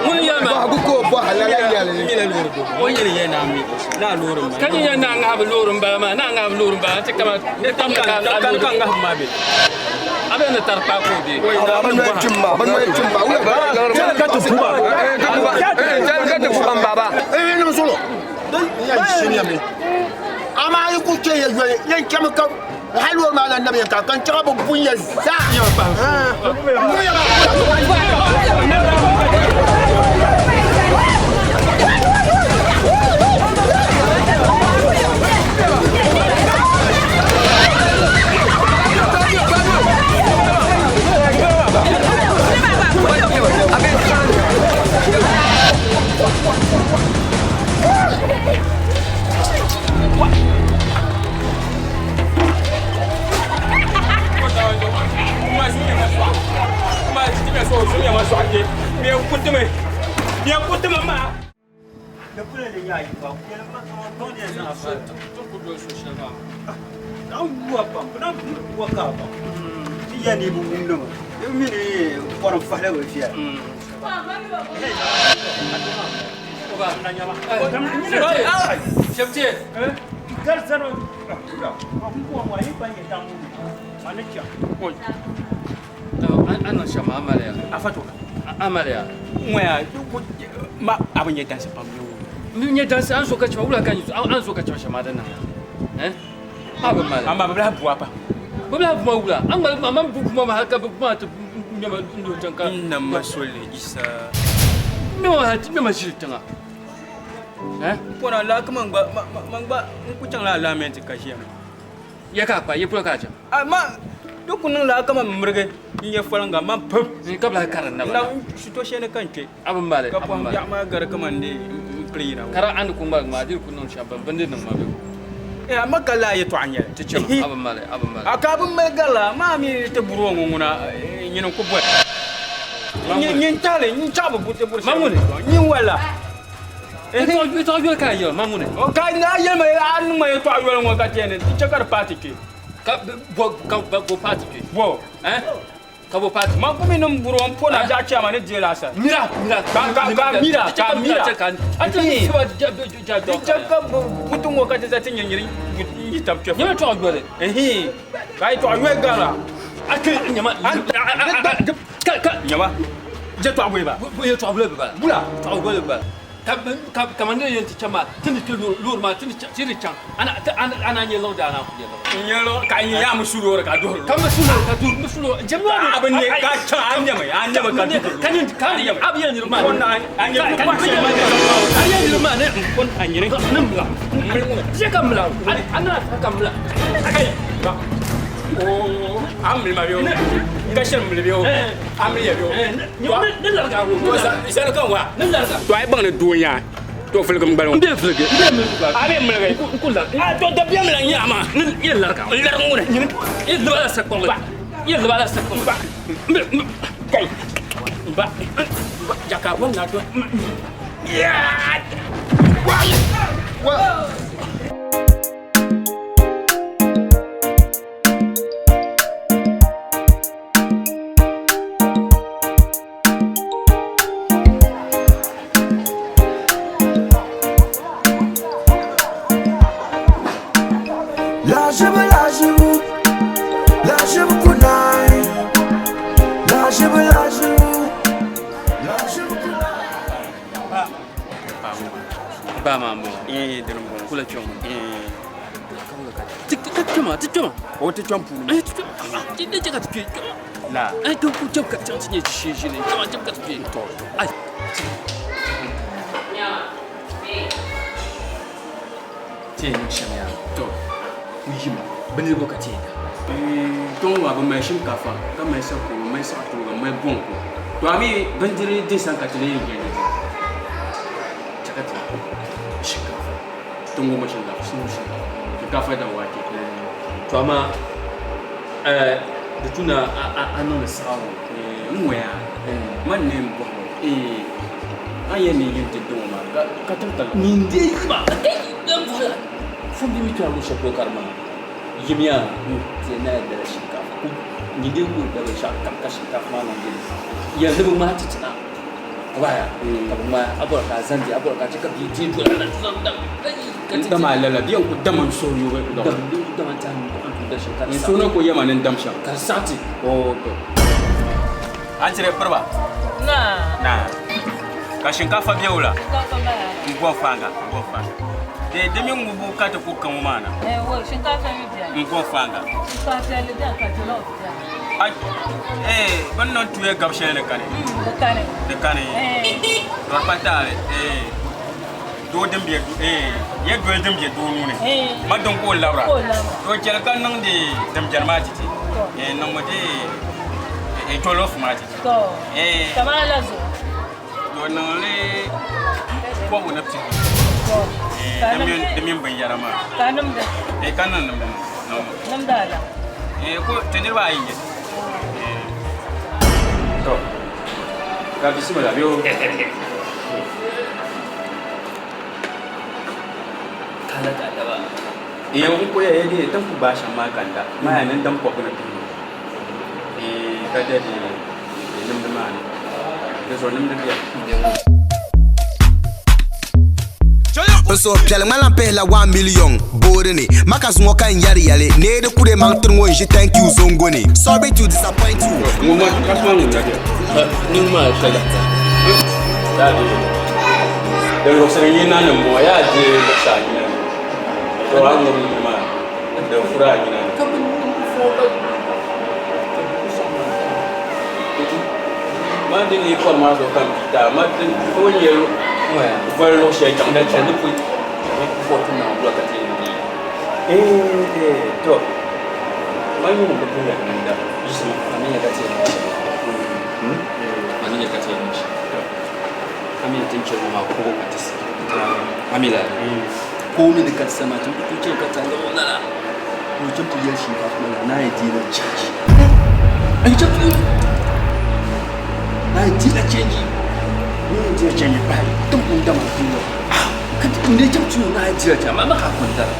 Ŋuni yɛli ma. Bahigu ka o bɔhi lala nyɛli. O yɛli yɛli naa mi naa loori n bala. Ka nyɛ yɛli naa ŋahibu loori n bala maa naa ŋahibu loori n bala ti kama tam ka Kan ka ŋahibu maa be. A bɛ ni tari kpaa ka o be. Amaa yi ku chɛ ya yoli, yɛn chɛmi ka hal o maa lan nabi yɛn ka n chaŋ bi bun ya zaa. Amaliya. Ŋɔya ma a bi nyɛ dansi pam yo. N nyɛ dansi an so ka chɛma wula ka an so ka chɛma shɛm maa din niŋ ya. A bi mali. Amma bi lahi bua pa. Bi lahi bua wula an ŋmali a man bu bua ma hali ka bi bua ti ŋmɛma n do tiŋ ka. N nam ma soli isa. Ŋmɛma hali ti ŋmɛma ʒili tiŋa. Pɔna laa ka man gba man gba n ku chaŋla alihamenti ka ʒiya maa. Ya ka a kpa ya polo ka a chaŋ. Ma di ku niŋ laa ka man mirigi n nyɛ foliŋga man pam. Ka bi lahi kari n naba. Na shito shɛli ni ka n kpe. A bi mali. Ka pɔhim biɛɣu maa gari kaman di n pili yina. Kara a ni ku ŋmaligi maa a diri ku niŋ shɛm bini bindi niŋ ma bɛ. Amma ka laa yɛtɔɣa n nyɛli. Ti chɛma a bi mali a bi mali. A ka a bi mali gari la maa mi ti buri o ŋɔ ŋuna nyini n ku boli. Nyin tahili nyin chaɣ bi buti buri shɛli. Nyin wala. Yɛtɔɣa yoli ka a yɛli ma ŋuni. Ka a yɛli ma a niŋ ma yɛtɔɣa yoli ŋɔ ka ti yɛn di chɛ ka di paai ti kpe. Ka bo paai ti kpe. Bo. Ka bo paai ti. Man ku mi ni n buri o n po na biɛɣu chɛma ni deei laasabu. Mira mira. Ka mira ka mira. A ti ni seba ja Di chɛ ka buti ŋɔ ka ti za ti nyɛ nyini yi tab kpe. Nyɛma tɔɣa yoli. Ka yɛtɔɣa yoli gari A ke nyɛma. Ka ka. Nyɛma. Yɛtɔɣa bɔyi ba. Yɛtɔɣa bɔyi ba. Bula. Tɔɣa bɔyi ba. Kamani ne yɛn ti chaŋ maa ti ni kpe loori maa ti ni chaŋ ana nyɛ liɣiri ana ku nyɛ liɣiri. N nyɛ liɣiri ka n yaa mi su loori ka duhiri. Ka mi su loori ka duhiri mi su loori jɛm loori. A bi ne ka chaŋ a nyɛmi a nyɛmi ka duhiri. Ka nyɛ ka nyɛ a bi yɛn niriba maa. Ko na a nyɛ ka a yɛn niriba maa ne ko a nyini ne mila je ka mila a nana ka mila. Ayi. Oo a mili ma bɛ o ka shɛli mili bɛ o a mili ya bɛ o. Ne lariga o. Sani kan wa. Ne lariga. To a ye baŋ ni doo nya to filigi n gbali N bɛ filigi n bɛ miligi. A bɛ miligi. N ku lariga. A to dabiɛm la nya ma. Ne ye lariga. N larigi ŋuni. Ɲini i liba la sakpɔŋ ba. I liba la sakpɔŋ ba. N bɛ kai ba jaka bɔ na to. Yaa. Wa. Lahiʒibu lahiʒibu lahiʒibu ku naai lahiʒibu lahiʒibu lahiʒibu ku naai. Ba maa m-bɔŋɔ. Ee, dini m-bɔŋɔ. Kula kpɛŋ ŋɔ. Ee. Ti ka kpɛma, ti kpɛma. O ti kpɛm puuni. Ee, ti kpɛma. Ti chɛ ka ti kpe. La. Ee, ti ku chɛ ka ti chaŋ ti nyɛ ʒishee ʒini. Kpɛma chɛ ka ti kpe. Tɔ, tɔ. Ai. Ti yɛn niŋ shɛm yaa. Tɔ, n yima, bindirigu ka ti yɛn da. Kpɛŋɔ maa bɛ mali shinkaafa ka mali sakoro, mali saɣituriga, mali bɔnku. To a mi bindiri din sani ka ti lee yɛn jɛndi di. Chɛ ka ti shinkaafa. Tiŋ ŋɔ shinkaafa. Shinkaafa. Shinkaafa da waakye. To amaa di tu ni a niŋdi saɣiŋgu. N ŋɔya man ni n bɔhi a yɛn ni yim ti di ŋɔ maa ka tiŋ ka Nyin deei yima ka deei yim bɔhi la fom bi mi kpɛri luɣ shɛli polo ka di maa yimiya ti yɛn naai dala shinkaafa ku nyin deei wuhi da binshɛɣu kam ka shinkaafa maa niŋ dini yɛli ni bi ŋmaai ti ti na waya ka bi ŋmaai a bɔri ka a zandi a bɔri ka a chɛ ka bia deei doli a na N dama a lala bɛ yɛn ku dama n suhu yubu n suhu ni ku yɛma ni n dam shɛm. Ka di saɣi ti. Oo to. An tiri piriba? Naa. Naa. Ka shinkaafa be wula? Shinkaafa bala. N gɔb faaŋa, n gɔb faaŋa. Di di mi ŋubu ka ti ku kaŋ maa na. Eh, wo shinkaafa mi beni. N gɔb faaŋa. Shinkaafa piɛlli beni ka jollof beni. Ai, eh, bɛ ni niŋ tuya gabi shɛli ni kani? Di kani. Di kani. Eh. Di pa taali, eh. Doo din be eh, ya doli din be doo nuu ni. Ma din ka o labira. To chɛli ka niŋdi din beni maa titi. Eh, niŋmi di eh, jollof maa titi. To. Eh. Kamani la zuɣu. To niŋli kɔbu ni pihinu. To. Eh, di mini binyɛra maa. Ka nimdi. Eh, ka niŋ nimdi niŋmi. Nimdi ala. Eh, ko ti niriba ayi n-nyɛ. Eh. To. Ka bisimila bɛ o. Kala ka daba. Eh, n ko ya ye din ku gbaai shɛm maa ka n da. Maa ya ni n dam kɔbu ni pihinu. Eh, ka da di nimdi maa ni. Di zuɣu nimdi beni. N suhu piɛli ŋmanila n pihila 1 million boori ni maka zuŋɔ ka n yɛri yɛli ni di kure maŋ tiri ŋɔ n ʒi thank you zongo ni sorry to disappoint you. Ŋun ma kasuma ŋun na bɛ. Niŋ maa shɛli. Daa di din luɣusiri yi na nim ŋɔ yaa di luɣusa nyina ni to a ŋun maa din fura nyina ni. Ma di ni kɔri maa zuɣu ka n bi taa ma di o ni yɛli voli luɣu shɛli chaŋ Na chani pui fɔtu na bula ka ti yɛn di. Eh, to ma yi ni bi puhi nimda Yiɣisima a mi nyɛ ka ti yɛn di. A mi nyɛ ka ti yɛn di. A mi ti chani maa kogo ka ti si. A mi la. Ko mi di ka ti sama ti ku chani ka ti ŋɔ lala. Ko chani ti yɛli shinkaafa maa la naa yi di la change. Ai chani ti naa yi di la change. Ni yi di la change pahi tin kun dama ti ŋɔ. Ah, ka ti ne chani ti naa yi di la change ma ma ka kun dara.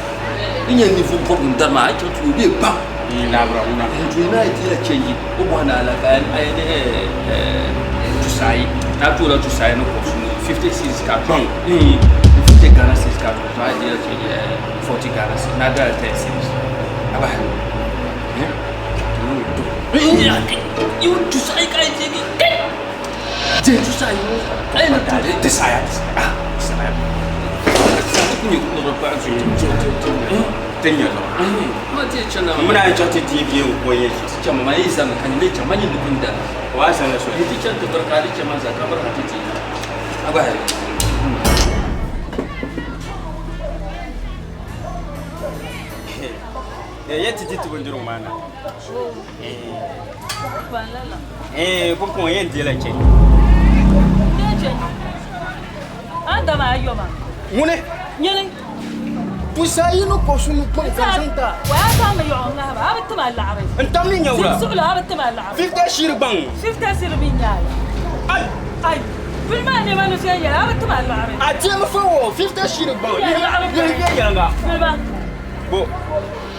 Ni nyɛ ninvuɣ bɔbigu n dari maa a yi chani ti ŋɔ bee bam. Ni labira ŋuna. To naa yi di la change o bɔhi naa la ka a yɛn ni tusaayi naa toola tusaayi ni kɔbisi ni 50 cedis ka Gbaŋ. 50 Ghana cedis ka to a yi di la change 40 Ghana cedis naa dala 10 cedis a bahi Yu tusaayi ka yi deegi je tusaayi ŋɔ a yɛn ni Tisaya ah tisaya. Ti ku nyɛ kuɣu paɣa zuɣu Ti nyɛ lɔɣu. Ma ti chana N mini a yi chaŋ ti deei bee n ko yɛ ti chama ma yi zami ka ni le chaŋ ma nyɛ ni kun da Wa zan la soli. Ti chaŋ ti biri ka a di chama zaa ka biri ka ti ti a gba hali. Eh, yɛn ti di ti bindirigu maa na. Ban lala. Eh, pumpɔŋɔ yɛn deela chɛ. Dee chɛ. An dama a yoma. Ŋuni? Nyini. Tusa yi ni kɔbisi ni kpaŋ ka n zaŋ ta. Wa a zaŋ mi yɔɣu ŋahiba a bi tim a laɣiri. N tam ni nyɛ wula. Zim suɣulo a bi tim a laɣiri. 50 shiri gbaŋ. 50 shiri mi nyaaya. Ai. Ai. Bini maa nɛma ni viɛnyɛla a bi tim a laɣiri. A teemi fa wɔ 50 shiri gbaŋ. Yɛ laɣiri Yɛli viɛnyɛliŋga. Biliba. Bo.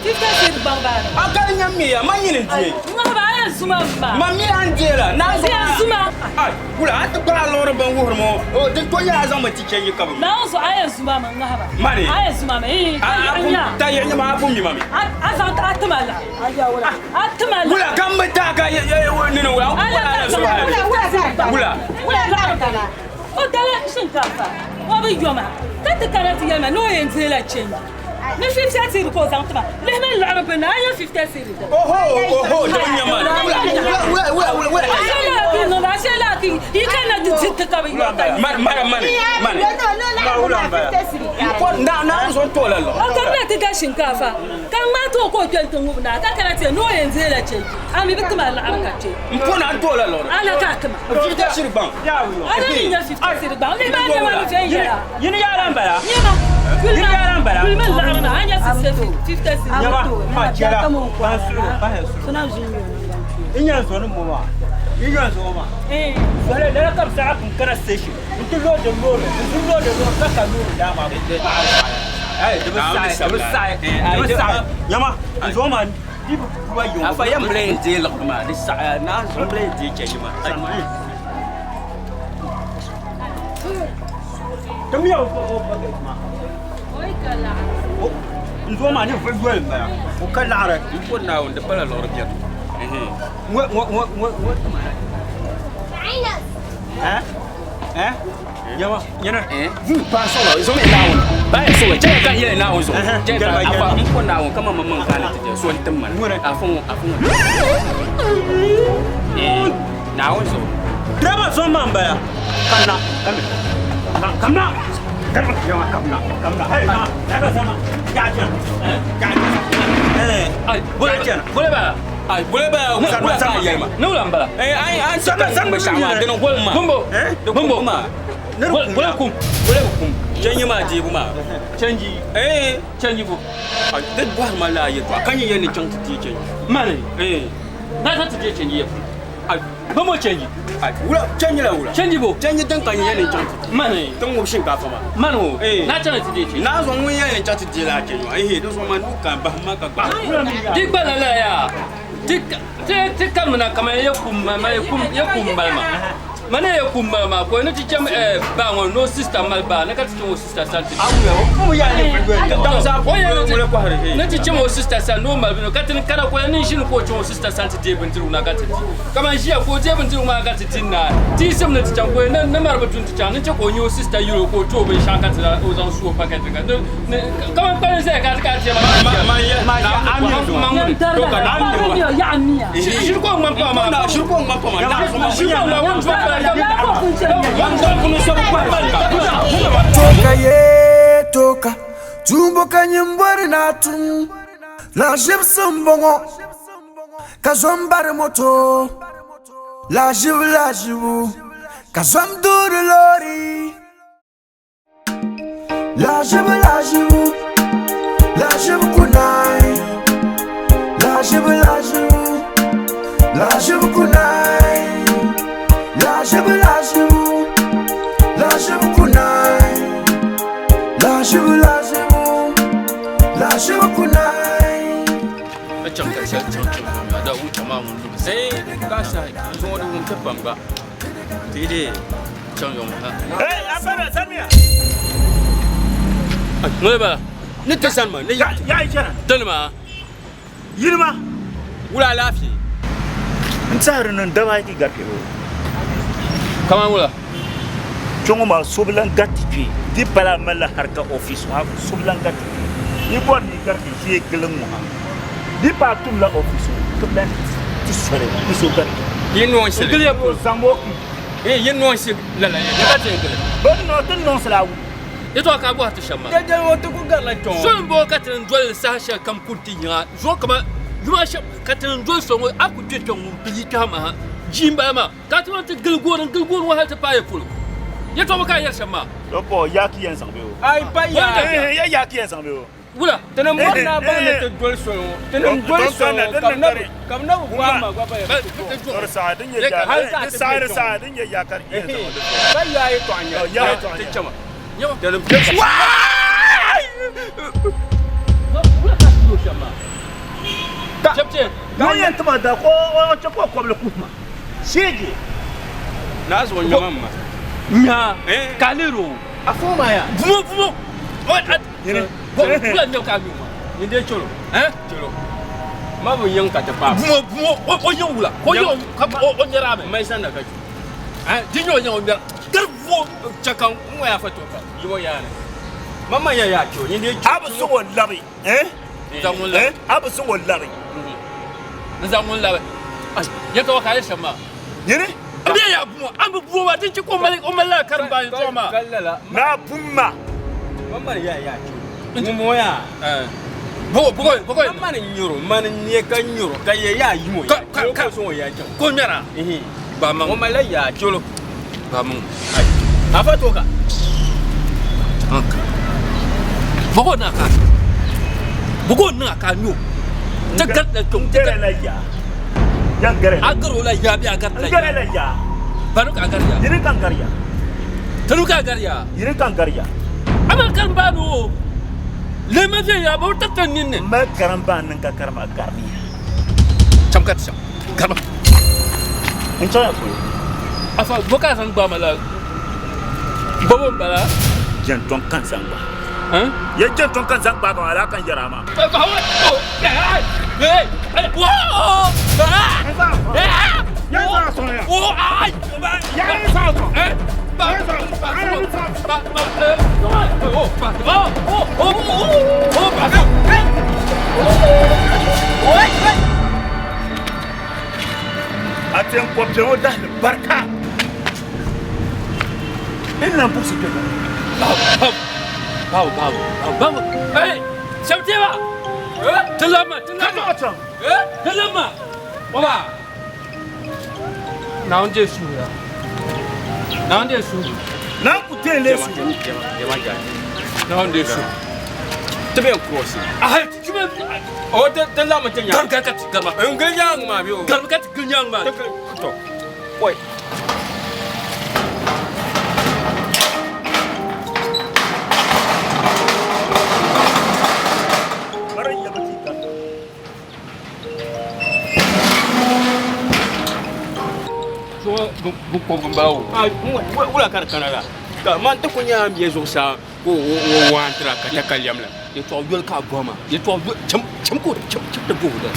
50 shiri gbaŋ baa ni. A ka di nyɛ miya ma nyini n deei. Ŋahiba a yɛn zuma m ma. Ma mi a n deela. Na A yɛn zuma. Ai wula a ti gbaai loori bin wuhiri mo. O din to nyɛla a zaŋ mi ti chɛnji ka bi. Naawuni zuɣu a yɛn zuma mi ŋahiba. Mani. A yɛn zuma mi. Ii ka A yiɣi nya. Ta yiɣi nyama a pun mi ma mi. A zaŋ a tima la. A tima la. Wula ka m bi taai ka nini wula n kɔla la zuɣu hali. Wula. O dala shinkaafa o bi yoma ka ti kana ti yɛli ma ni o yɛn deela change ni 50 cedi ka o zaŋ tima lihimi liɣiri bini a nya 50 cedi dini. Oho oho di bi nya ma wula wula wula wula wula. Ashe laaki niŋda ashe laaki yi kana di di ti ka bi yɔta. Mani mani mani mani. Na na n zo to la lɔɣu. O kamina ti da shinkaafa ka ŋmaai ti o ka o kpɛ n-ti ŋubi naa ka kana ti yɛli ni o yɛn deela change a mi bi tima liɣiri ka kpe. N po na n to la lɔɣu. A na ka a tima. 50 cedi gbaŋ. A na mi nya 50 cedi gbaŋ. Lihi maa nɛma mi viɛnyɛla. Yini yaara n-bala. Nyɛma. Yini yaara n-bala. Yuli mi liɣiri maa a nya 50 cedi. Nyɛma ma chɛla ban suhuri pahi suhuri. N nya n zo ni mo maa. N nya n zo maa. Zoli lala ka bi saɣa pun kana station n ti loodi loori n ti loodi loori ka ka loori daa maa. Di bi saɣi di bi saɣi di bi saɣi. Nyɛma n zo maa di bi puba yɔŋ. Afa yɛn bila yɛn deei liɣiri maa di saɣaya naa n bila yɛn deei change maa. Timiya o bucket maa. N zo maa ni vuli doli n bala o ka laɣiri. N po Naawuni di pala liɣiri biɛri. Ŋɔ ŋɔ ŋɔ ŋɔ ŋɔ tima eh eh nyɛma nyɛna vun paai sɔŋɔ zaŋ mi Naawuni baaya sɔŋɔ chɛya ka n yɛli Naawuni zuɣu chɛya ka afa n po Naawuni kaman man maŋ kaani ti jɛ so n tim ma na afa ŋɔ afa ŋɔ Naawuni zuɣu Direba zom maa n bala kamina kamina kamina kamina kamina kamina hey na daga sama ya chana ya chana eh ai bole ba ai bole ba wula ka yɛli ma ne wula n bala eh ai an saka san bi shɛŋa maa dini gol ma bumbo bumbo ma bole kum bole bi kum change maa deebu maa change eh change bu di bɔhiri ma laa yɛltɔɣa ka nyɛ yɛli ni chaŋ ti deei change mani eh na ta ti deei change yɛ Bambo change. Wula change la wula. Change bo. Change din ka nyɛ ni chaŋ ti di. Mani. Tin ŋubi shinkaafa maa. Mani o. Eh. Na chaŋ ti di change. Naa zuɣu ŋun yɛli ni chaŋ ti di laa change maa. Ehe di zuɣu maa nuu ka bahi ma ka gba. Di gba lala yaa. Ti ti ti kamina kamani ye kum ma ma ye kum ye kum bala maa. Mani ye kum bala maa ko ni ti chaŋ eh baa ŋɔ no sister mali baa ni ka ti chaŋ o sister sani ti. Awuya o kum yaa ni daŋ zaa O yɛli wula kɔhiri he. ni ti chaŋ o sister sani ni o mali bini ka ti ni kana ko ni ʒini ka o chaŋ o sister sani ti deei bindirigu na ka ti di. Kaman ʒiya ka o deei bindirigu maa ka ti ti naai. Tiisim ni ti chaŋ ka o ni ni mari bi tu nti chaŋ ni che ka o nya o sista yuli o ka o ti o binshɛɣu ka ti la o zaŋ su o pakɛti ka ni ni kaman kpani zaya ka ti ka ti ma Shiri ko ŋmani pa maa. Shiri ko ŋmani pa maa. Shiri ko ŋmani ŋun pa Toka ye toka tumbo ka nyimbori na tum la ʒibisi m-bɔŋɔ ka zom bari moto la ʒibu la ʒibu ka zom duuri loori la ʒibu la ʒibu la ʒibu ku naai la ʒibu la ʒibu la ʒibu ku naai la ʒibu la ʒibu la ʒibu ku naai la ʒibu la ʒibu la ʒibu ku naai. Ka chaŋ ka shɛli chaŋ chaŋ maa da wucha maa ŋun lu Eh, ka sahi n zuŋɔ di wum ti pam gba. Ti dee chaŋ yɔŋ ha. Hey, afana samiya. Ŋuni bala? Ni ti sani ma ni Ya ya yi chana. Dini maa. Yili ma. Wula alaafee. N tɛhiri ni n daba ayi ti gari kpɛbu. Kaman wula? Kpɛŋɔ maa so bi lan gariti kpe. Di pala a malila harika ofiisi ŋɔ, so bi lan gariti kpe. Yi bɔri ni yi gariti ʒee gili ŋ-ŋɔ ha. Di pa a tumla ofiisi ŋɔ, ti bi lan ti soli ni so gariti. Yi noonsi li. N gili ya polo. Zaŋm o kpi. Eh, yi noonsi lala ya. Ya ka ti n gili. Bɛ ni niŋ ti noonsi la a wum. Yɛtɔɣa ka a bɔhiri ti shɛm maa. Dɛdɛli ŋɔ ti ku garila kpɛŋɔ. So m-bɔŋɔ ka ti ni doli saha shɛli kam kuri ti yiŋa zuɣu kaman yuma shɛm ka ti ni doli so ŋɔ a ku kpe kpɛŋ ŋun pili yi kpɛhi ma ha jia m-bala maa ka a ti mini ti gili gooni n-gili gooni ŋɔ hali ti paai ya polo. Yɛtɔɣa bɔ ka a yɛri shɛm maa? To pɔ yaaki yɛn zaŋ bɛ o. Ai pa yaa. Eh, ya yaaki yɛn zaŋ bɛ o. Wula? Ti ni bɔri ni a baŋ ni ti doli soli ŋɔ. Ti ni doli soli ŋɔ ka bɛ na bi ka bɛ na bi gbaai ma gba ba ya ti doli. Di saha din nyɛ Hali di saha di saha din nyɛ yaakari yɛn zaŋ o di Ba yaa yɛtɔɣa n-nyɛ Yaa yɛtɔɣa ti n-nyɛ. chama. Wula ka a ti doli shɛm maa? Chɛbchɛ. Ŋun yɛn ti ma da ka o chɛ ka o kɔbili kuhi ma. Sheegi. Naa zuɣu nyama m ma. Nyaa ka a lihiri o. A fo maa ya. Vumo vumo. Wula n-nyɛ ka a nyu maa? Ni de cholo. Eh? Cholo. Ma bu yiŋ ka ti paai. Bumo bumo o yiŋ wula. Ko yiŋ ka o nyɛra mi. Mai sanna ka chu. Eh? Di nyɛ o yiŋ o nyɛra. Gari bumo Chaka n waya fa to ka. Yibo yaani. Mama ya ya cho. Ni de chu. A bi sɔŋ o labi. Eh? N zaŋ ŋun labi. A bi sɔŋ o labi. N zaŋ ŋun labi. Yɛtɔɣa ka a yɛ shɛm maa. Nyini? N bɛ ya bumo. An bi bumo maa din chɛ ka o mali o mali lala karimba yɛtɔɣa maa. Na bumma. Mama ya ya cho. Ŋun ya. Bogo bogo bogo. Mama ni nyuro, mani nye ka nyuro ka ye ya yimo. Ka ka ka sɔŋ o ya chaŋ. Ko nyɛra. Ba maŋ. O mali ya cholo. Ba maŋ. A fa to ka. Bogo na ka. Bogo na ka nyo. Tɛ gari la jɔn. N gɛrɛ la ya. Ya n gɛrɛ. A gari o la ya bi a gari la N gɛrɛ la ya. Banu ka gari ya. Yiri kan gari ya. Tanu ka gari ya. Yiri kan gari ya. Ama karimba no. Lema viɛn ya ba ta tan ninni. N ma karimba niŋ ka karima gari ya. Cham ka ti cham. Karima. N chaŋ ya polo. Afa boka zaŋ gba ma la. Bobo n bala. Jɛntɔn kan zaŋ gba. Ye jɛntɔn kan zaŋ gba ka ala kan yɛra a ma. A ti n kɔbiri o dahili barika. N lan buɣisi kpɛ Bawo bawo bawo. Hey, Shamtiba. Tilama tilama. Tilama. Baba. Na n je su ya. Na n je su. Na ku te le su. Na n je su. Ti bɛ cross. Ah, ti bɛ. O te te lama te nya. Gar ka ti garma. N gil nyaang maa bi o. Garma ka ti gil nyaang maa. To. Oi. So bu ko bawo. Ah, wula ka di kana la. Ka man ti ku nyaam bɛ zuɣusaa ko o waantira ka takalɛm la. Yɛtɔɣa yoli ka a bɔhima. Yɛtɔɣa yoli cham cham ko cham cham ti bo da.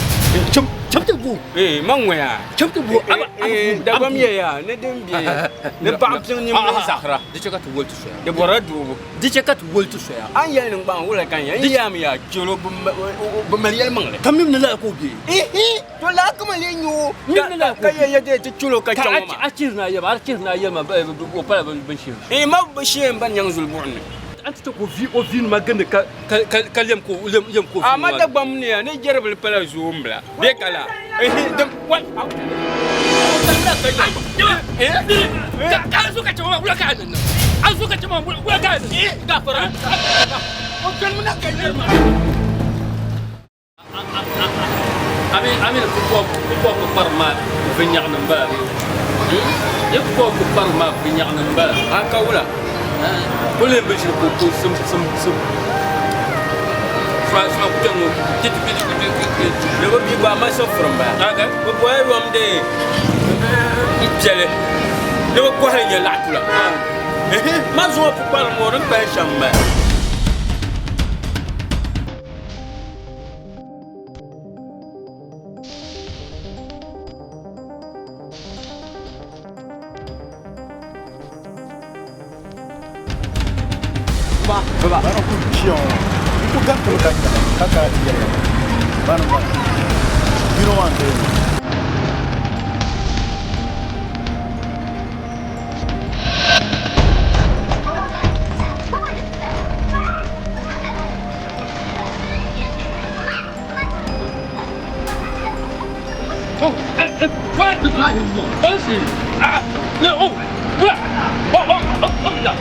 Cham cham ti bo. Eh, man ŋɔya. Cham ti bo. Aba Eh, dagbam yɛ ya ne din bɛ ne paɣa piŋ nimdi saɣara. Di chɛ ka ti woli ti soya. Di bɔrila doobo. Di chɛ ka ti woli ti soya. An yɛli ni gbaŋ wula kan yɛ n yaam ya cholo bi mali yɛlimaŋli. Ka mim ni lala ka o bɛ. Ihi to laakima le nyo. Mim ni lala ka yɛ yɛ de ti cholo ka Ka chaŋ ma. a chihiri na yɛma a chihiri na yɛma o pala bin shihiri. Eh, ma bi shee ban nyaŋ zuli buɣum ni. An ti ko vi o vi nima gindi ka ka ka ka lɛm ko lɛm lɛm ko. A ma dagbam ni ya ne jɛribili pala zoo n bila. Bee ka la. Eh, dim wa. Ka an so ka caman wula ka nan. An so ka caman wula ka nan. Gafara. O kɛli na ka yɛlɛma. Ami ami ku ko ku ko ku par ma vinyaɣ nim bala. Ye ku ko ku par ma vinyaɣ nim bala. A ka wula. Ko le bi ko ko sim sim sim. Fra fra ku tengo kiti kiti kiti kiti. Ne bi bi gba ma so furim ba. Okay. Bi bɔya yom de n piɛli. Ne bi kɔhiri nyɛ laɣatula. Ma zuŋɔ pukpari ŋɔ din pali shɛm n bala. Ba ba. Bana ku ʒiya ŋɔ n ku garitimi ka nyaɣi ka kana ti yɛli bani n bala yino maa n doli ŋɔ. Oh, what? Ah, no, oh, oh, oh, oh, oh, no.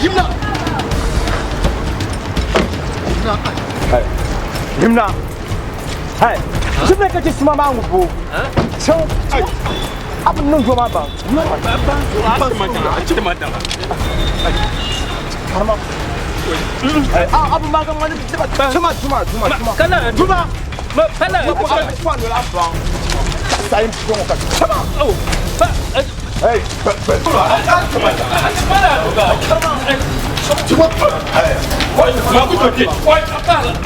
Yimna. Yimna. Hey, chimna ka chi sima maa ŋubo. Chaŋ. A bi niŋ doo maa baŋ. Karima. A bi maa ka ŋmani tuma tuma tuma tuma. Kana tuma. Kana. Tuma lola baŋ. Sayin ŋɔ ka tuma. Hey, Tuma. Hey.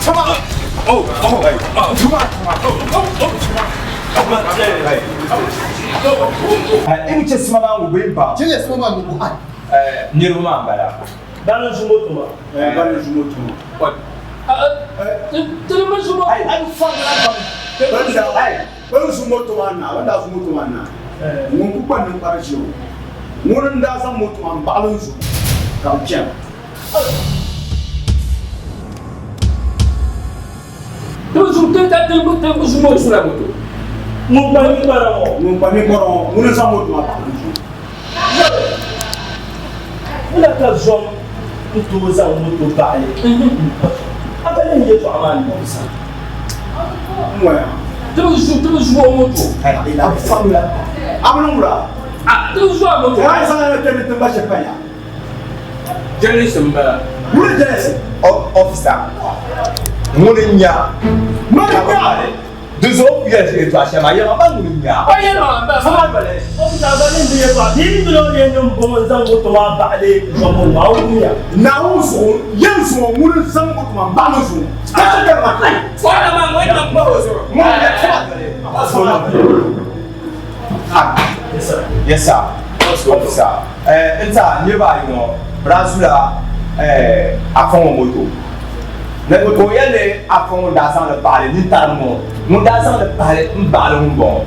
Tuma. Oh, oh, tuma. Hey, i ni chɛ sima maa ŋubo n ba. Chɛ sima maa ŋubo ai. Niriba maa n bala. Bani zumo tuma. Bani zumo tuma. Ai, ai fa na ba. Ban zu moto maa na, ban daa zu moto maa na. Ŋun ku kpa ninkpara ʒi o. Ŋuni n daa zaŋ moto maa m-baɣili n zuɣu ka bɛ chana. Ŋun kpa ninkpara ŋɔ. Ŋun kpa ninkpara ŋɔ, ŋuni n-zaŋ moto maa baɣili n zuɣu. Wula ka zom n-tooi zaŋ moto baɣili a ba lihi yɛtɔɣa maa ni bisa? N-ŋɔya. A bi niŋ wula? A yi zaŋ ya kpɛri ni tiŋba shɛli paya. Jɛlinsi m-bala. Wuli jɛlinsi. Officer, ŋuni n-nya Mani nya. Di zuɣu ku yɛli yɛltɔɣa shɛli maa, yɛlima ma ŋuni n-nya. Officer ba lihi di yɛltɔɣa bee yi mini o ni yɛn niŋ bɔŋɔ n-zaŋ moto maa baɣili zom ŋɔ a wumiya. Naawuni zuɣu, yɛn zuɣu ŋuni n-zaŋ moto maa m-baɣili zuɣu ka chɛ ka di ma kpe. Ŋuni n-nya tuma dali. Yes sir. Officer, n ta niriba ayi ŋɔ bɛ daa zula afa ŋɔ moto. Ka o yɛli ni afa ŋɔ daa zaŋ li baɣili nintarim ŋɔ ŋun daa zaŋ li pahili m-baɣili ŋun bɔŋɔ.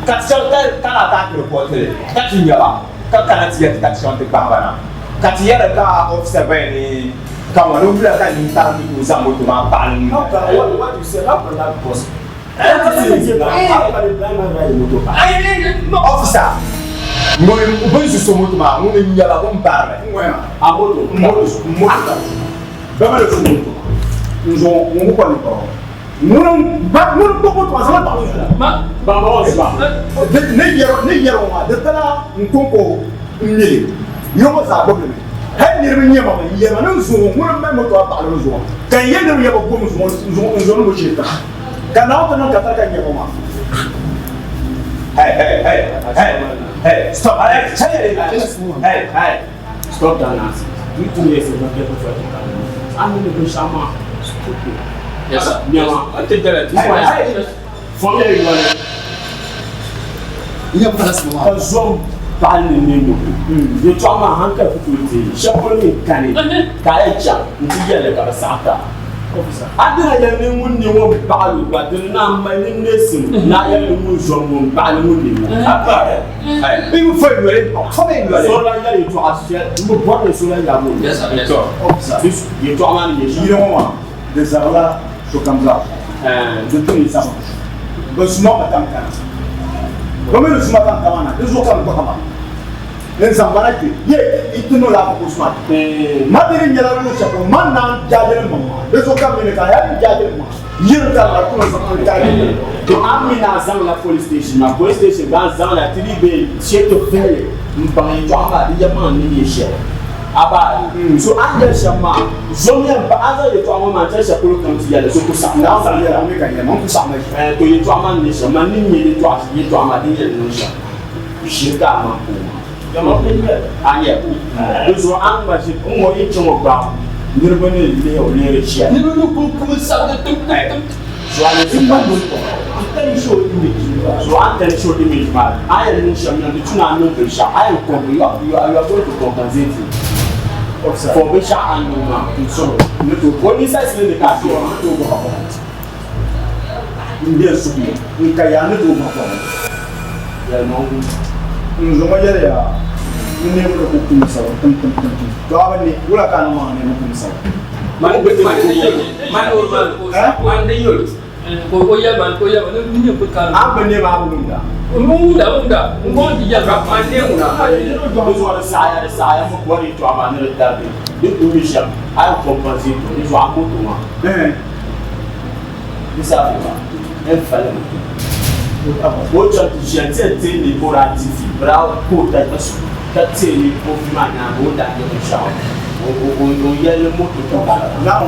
Ka ti chaŋ ka na taa ti report li ka ti nya ba ka kana ti yɛli ti ka ti chaŋ ti gbahi ba na. Ka ti yɛli ka officer gba yɛn ni ka ŋɔ ni wula ka nintarim ni tooi zaŋ moto maa baɣili ŋun Officer, ŋun bɛ ni su so moto maa ŋuni n-nyɛ ba bɛ ni bari li. A moto, moto, moto bɛ mi ni su moto maa n zuɣu ŋun ku kpa ninkpara ŋɔ. Ŋuni ba ŋuni kpa moto maa zaŋ li baɣili zuɣu. Ba ba wa zuɣu. Ni yɛri ni yɛri ŋɔ maa di pala n konko n mi li yino ŋɔ zaa gbubi li mi. Hali niriba nyɛ ma mi n yɛri ma ni n zuɣu ŋuni m mali moto maa baɣili n zuɣu ka n yɛli ni bɛ yɛba gom n zuɣu n zuɣu ni bɔ shee tiŋa. Ka Naawuni ti niŋ katari ka nyɛ o maa. Hey, hey, hey, hey, hey, stop, hey, hey, hey, hey. Stop that nonsense. You 2 years ago, get the fuck out. I mean, the Shama, stupid. Yes, sir. Yes. I take that. Hey, hey. From there, you want it. Ka zom paɣali ni ne moto yɛltɔɣa maa hankali ku tooi teei shɛba polo mi kani ka a yɛn chaŋ nti yɛli ka bɛ saɣi ti a. A dina yɛli ni ŋun ne ŋɔ baɣali o gba dini ni a mali ni neesim ni a yɛli ni ŋun zom ŋɔ m-baɣali ŋun ne ŋɔ. So lan yɛli yɛltɔɣa shɛli m bi bɔri ni so lan yab o. Yɛltɔɣa maa ni nyɛ shɛm. Yili ŋɔ maa di zabila sokam zaa zuɣu. Di tu ni zama bɛ suma bi tam kana. Bɛ mi ni suma tam kama na di zuɣu ka bɛ gbahi ba. N zaŋ ba na kpe ye i ti niŋ laa ka suma. Ma di di nyɛla luɣ shɛli polo man naan jaajili m maŋ maa di zuɣu ka m mi ni ka a yaa ni jaajili m maŋ yiri ka la ku ni zaŋ n jaajili. To a mi ni a zaŋla police station maa, police station gba a zaŋla ti dii bee shee ti vihili m-baŋ yɛltɔɣa maa di yɛlimaŋli ni nyɛ shɛli. A ba so a ni yɛli shɛm maa, zomiya m-pahi a zaŋ yɛltɔɣa ŋɔ maa n-chani shɛli polo kam ti yɛli so ku saɣim a. To yɛltɔɣa maa ni nyɛ shɛm, man ni nyɛ yɛltɔɣa maa din yɛn niŋ shɛm, ʒiri ka a maŋ ka o maa. A nya, di zuɣu a ni gba ʒiri n-ŋɔ yi chaŋ o gbaai niriba ni lihi o leeri ʒiya. Niriba ni kul kum n-sabigi tim tim tim. So a ni ti show image, so a ni show image maa, a yɛn niŋ shɛm niŋ di tu ni a niŋ binshɛɣu, a yɛn comp, you are, you are, you are going to compensate him for binshɛɣu a ni niŋ maa n sɔŋ o. O ninsalisili ni ka a tooi ni tooi bɔha bɔha n be suhu n ka yaa ni tooi bɔha bɔha yɛlimaŋli. N zuŋɔ yɛliya n niriba ni ku kum sabu tim tim tim tim to a bi ne wula ka a niŋ maa n niriba kum sabu. Man man man man di yol. O yɛli ma o yɛli ma ni ni bi karim. An bi ne maa wumda. N wumda n wumda n bɔŋ ti yɛli ma. Ma ne ŋuna di zuɣu di saɣaya di saɣaya mi bɔri yɛltɔɣa maa ni di tarigi di ku mi shɛm a yi compensate o di zuɣu a moto maa di safi maa n fali mi o chaŋ ti ʒiya n ti yɛn teei ni o daa ti vi bi daa ka o ka teei ni o vi maa nyaanga o ni daa nyɛ binshɛɣu o yɛli moto ka bala. Na n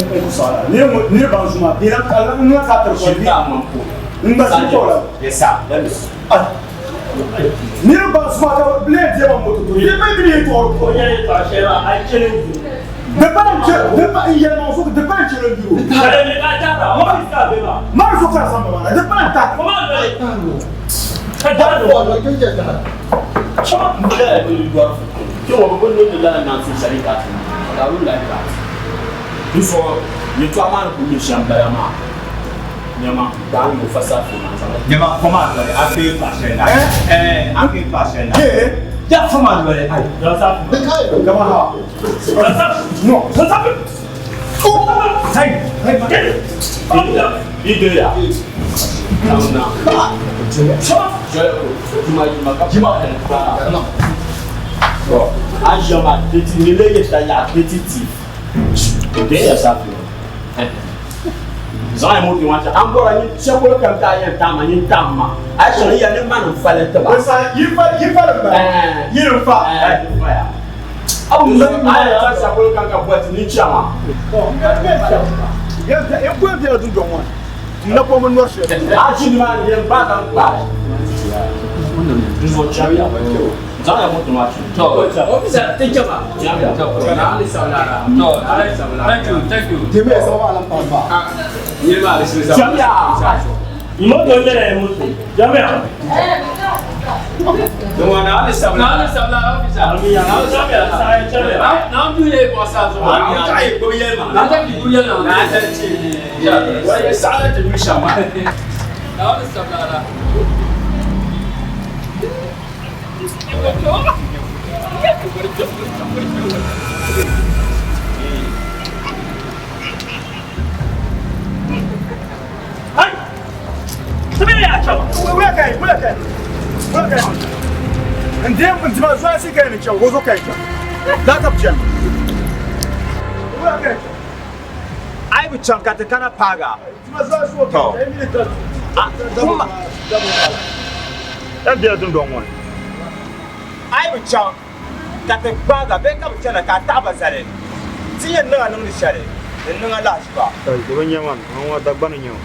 ku saɣila ni baŋ zuma bɛ na ka n na ka tiri Ʒi ka ŋmani ko. N gba ʒi ko la. Yes sir. Let me see. Niriba baŋ zuma ka bi lee deei ba moto to yi mi bi yi tɔɣiri ko. O nyɛ yɛltɔɣa shɛli maa a challenge o. Di pa n che di pa n yɛli maŋ so di pa n challenge o. Challenge ka taara office ka a be maa. Mari so ka a zaŋ ba maa na di pa n taara. O maa doli ka daari o. Thank you, thank you. Moto nyɛla moto. Jami'a. Ai bi chaŋ ka ti kana paaga. To. Kuma. Yan biɛla dundɔŋ ŋɔ ni. Ai bi chaŋ ka ti paaga bee ka bi chana ka a taɣi ba zali. Ti yɛn niŋ a niŋdi shɛli di niŋ a lahiʒiba. Di bi nya man, man ŋɔ Dagbani n-nyɛ o.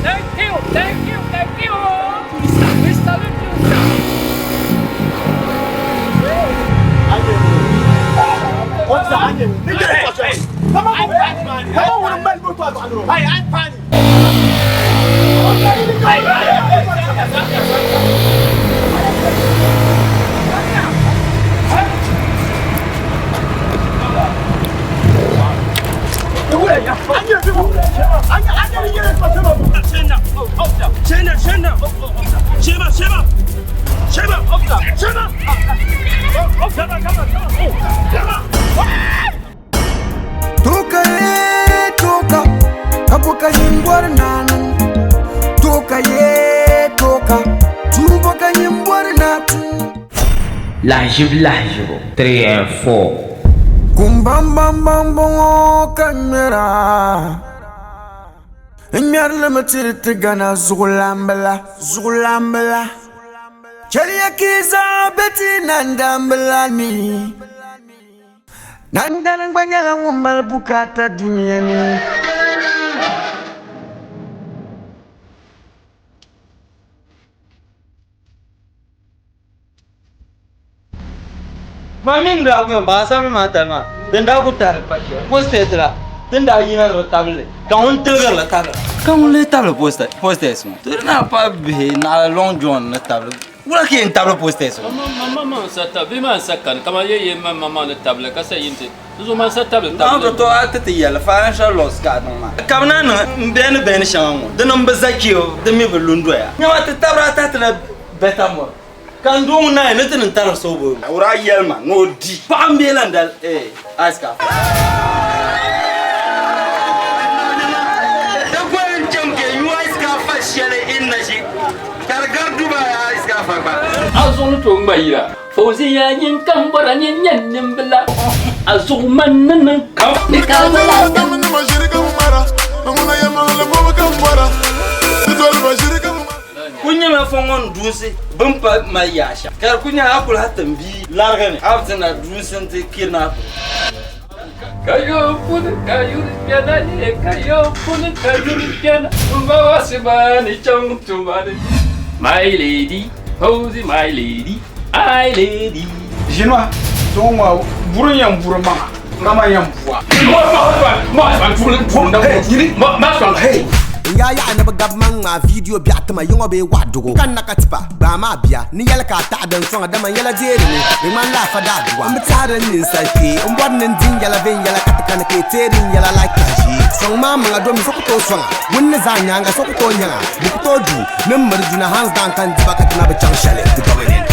Thank you, thank you, thank you. We salute you, sir. Toka ye toka, kabuka yimbwar nanan. Toka ye toka, tuboka yimbwar natun. Lahiʒibu lahiʒibu 3 and 4. Kumbam bam bam bɔŋɔ ka ŋmɛra n ŋmɛri limi tiri ti Ghana zuɣulambila zuɣulambila chɛliya ka yi zaa be ti nandambila ni. Nandana gba nyɛla ŋun mali bukaata dunia ni. Ma mini daa ku yɛn baŋ asambili maa tali maa din daa ku tahili pa shɛli posters la din daa yina ni bi tabili li ka ŋun tiligiri li tabila. Ka ŋun lee tabili posters ŋɔ ti naa pa bihi naɣila Long John ni tabili wula ka yɛn tabili posters ŋɔ. Ma ma n sa tabili bee maa n sa kani kaman ye ye ma ma ma ni tabili ka sa yin ti di zuɣu man sa tabili tabili. Naawuni to a ti ti yɛli financial loss ka a niŋ maa ka bi naan niŋ n bɛni bɛni shɛŋa ŋɔ di niŋ bi za kpe di mi bi lu n doya nyama ti tabiri a tahi ti la better more. Ka n doo ŋun naai ni ti niŋ taribu soobo. O daa yɛli ma ni o di paɣa m-be lan dali eh ice ka. Di goli n-cham ka nyu ice ka fa shɛli in na ʒi ka di gari Dubai ice ka fa gba. A zuɣu ni tooi ŋma yila. Fauziya nyin kam bɔra nyin nyɛ nimbila a zuɣu man ni niŋ kam. Ku nyɛla fɔŋ ŋɔ ni duunsi bɛn pa mali yaɣ shɛm, ka di ku nyɛla a kul ha tim bia larigi ni a bi ti na duunsi nti kiri ni a polo. Ka yo puni ka yuri kpɛna ye ka yo puni ka yuri kpɛna m ba wa sima ni chaŋ tuma ni. My lady, Posey my lady, I lady. Ʒinɔhi zuŋɔ ŋɔ buri n-yɛn buri maŋa ka man yɛn bua. N yaa yaɣa ni bi gabi man ŋmaa viidiyo biɛɣu tima yiŋɔ bee waɣadugu. N kanna ka tipa gbaai maa bia ni yɛli ka a taɣi din sɔŋa dama n yɛla deeri mi di ŋmanila afa daadua. M bi tɛhiri n ninsal kpee m bɔri ni n di n yɛla viɛnyɛla ka ti kani ka yi teeri n yɛla like ka ʒee. Sɔŋ maa maŋa domi so ku tooi sɔŋa ŋun ni zaa nyaaŋa so ku tooi nyaŋa bɛ ku tooi du ni m miri duna hands down ka n diba ka ti na bi chaŋ shɛli di dominant.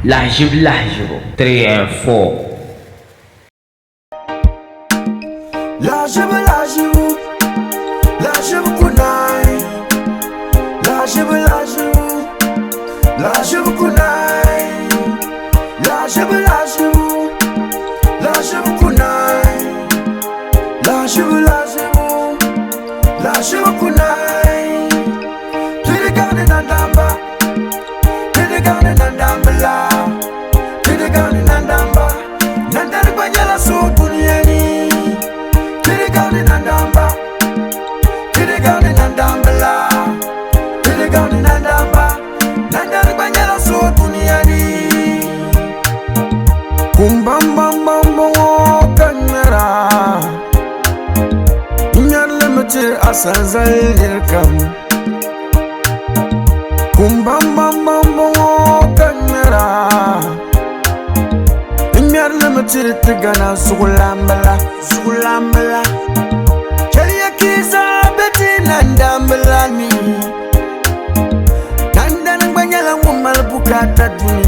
Lahiʒibu lahiʒibu 3 and 4. Lahiʒibu lahiʒibu lahiʒibu ku naai lahiʒibu lahiʒibu lahiʒibu ku naai lahiʒibu lahiʒibu lahiʒibu ku naai lahiʒibu lahiʒibu lahiʒibu ku naai Tiri gani nandamba Tiri gani nandambila Tiri gani nandamba Nandani gba nyɛla so dunia ni Tiri gani nandamba Tiri gani nandambila Tiri gani nandamba Nandani gba nyɛla so dunia ni Kumbambambambɔŋɔ ka n ŋmɛra N ŋmɛri li mi tiri asanzali niri kam Kumbambambambɔŋɔ ka n ŋmɛra N ŋmɛri li mi tiri ti Ghana zuɣulambila zuɣulambila Chɛliya ka yi zaa be ti nandambila ni Nandani gba nyɛla ŋun mali bukaata dunia.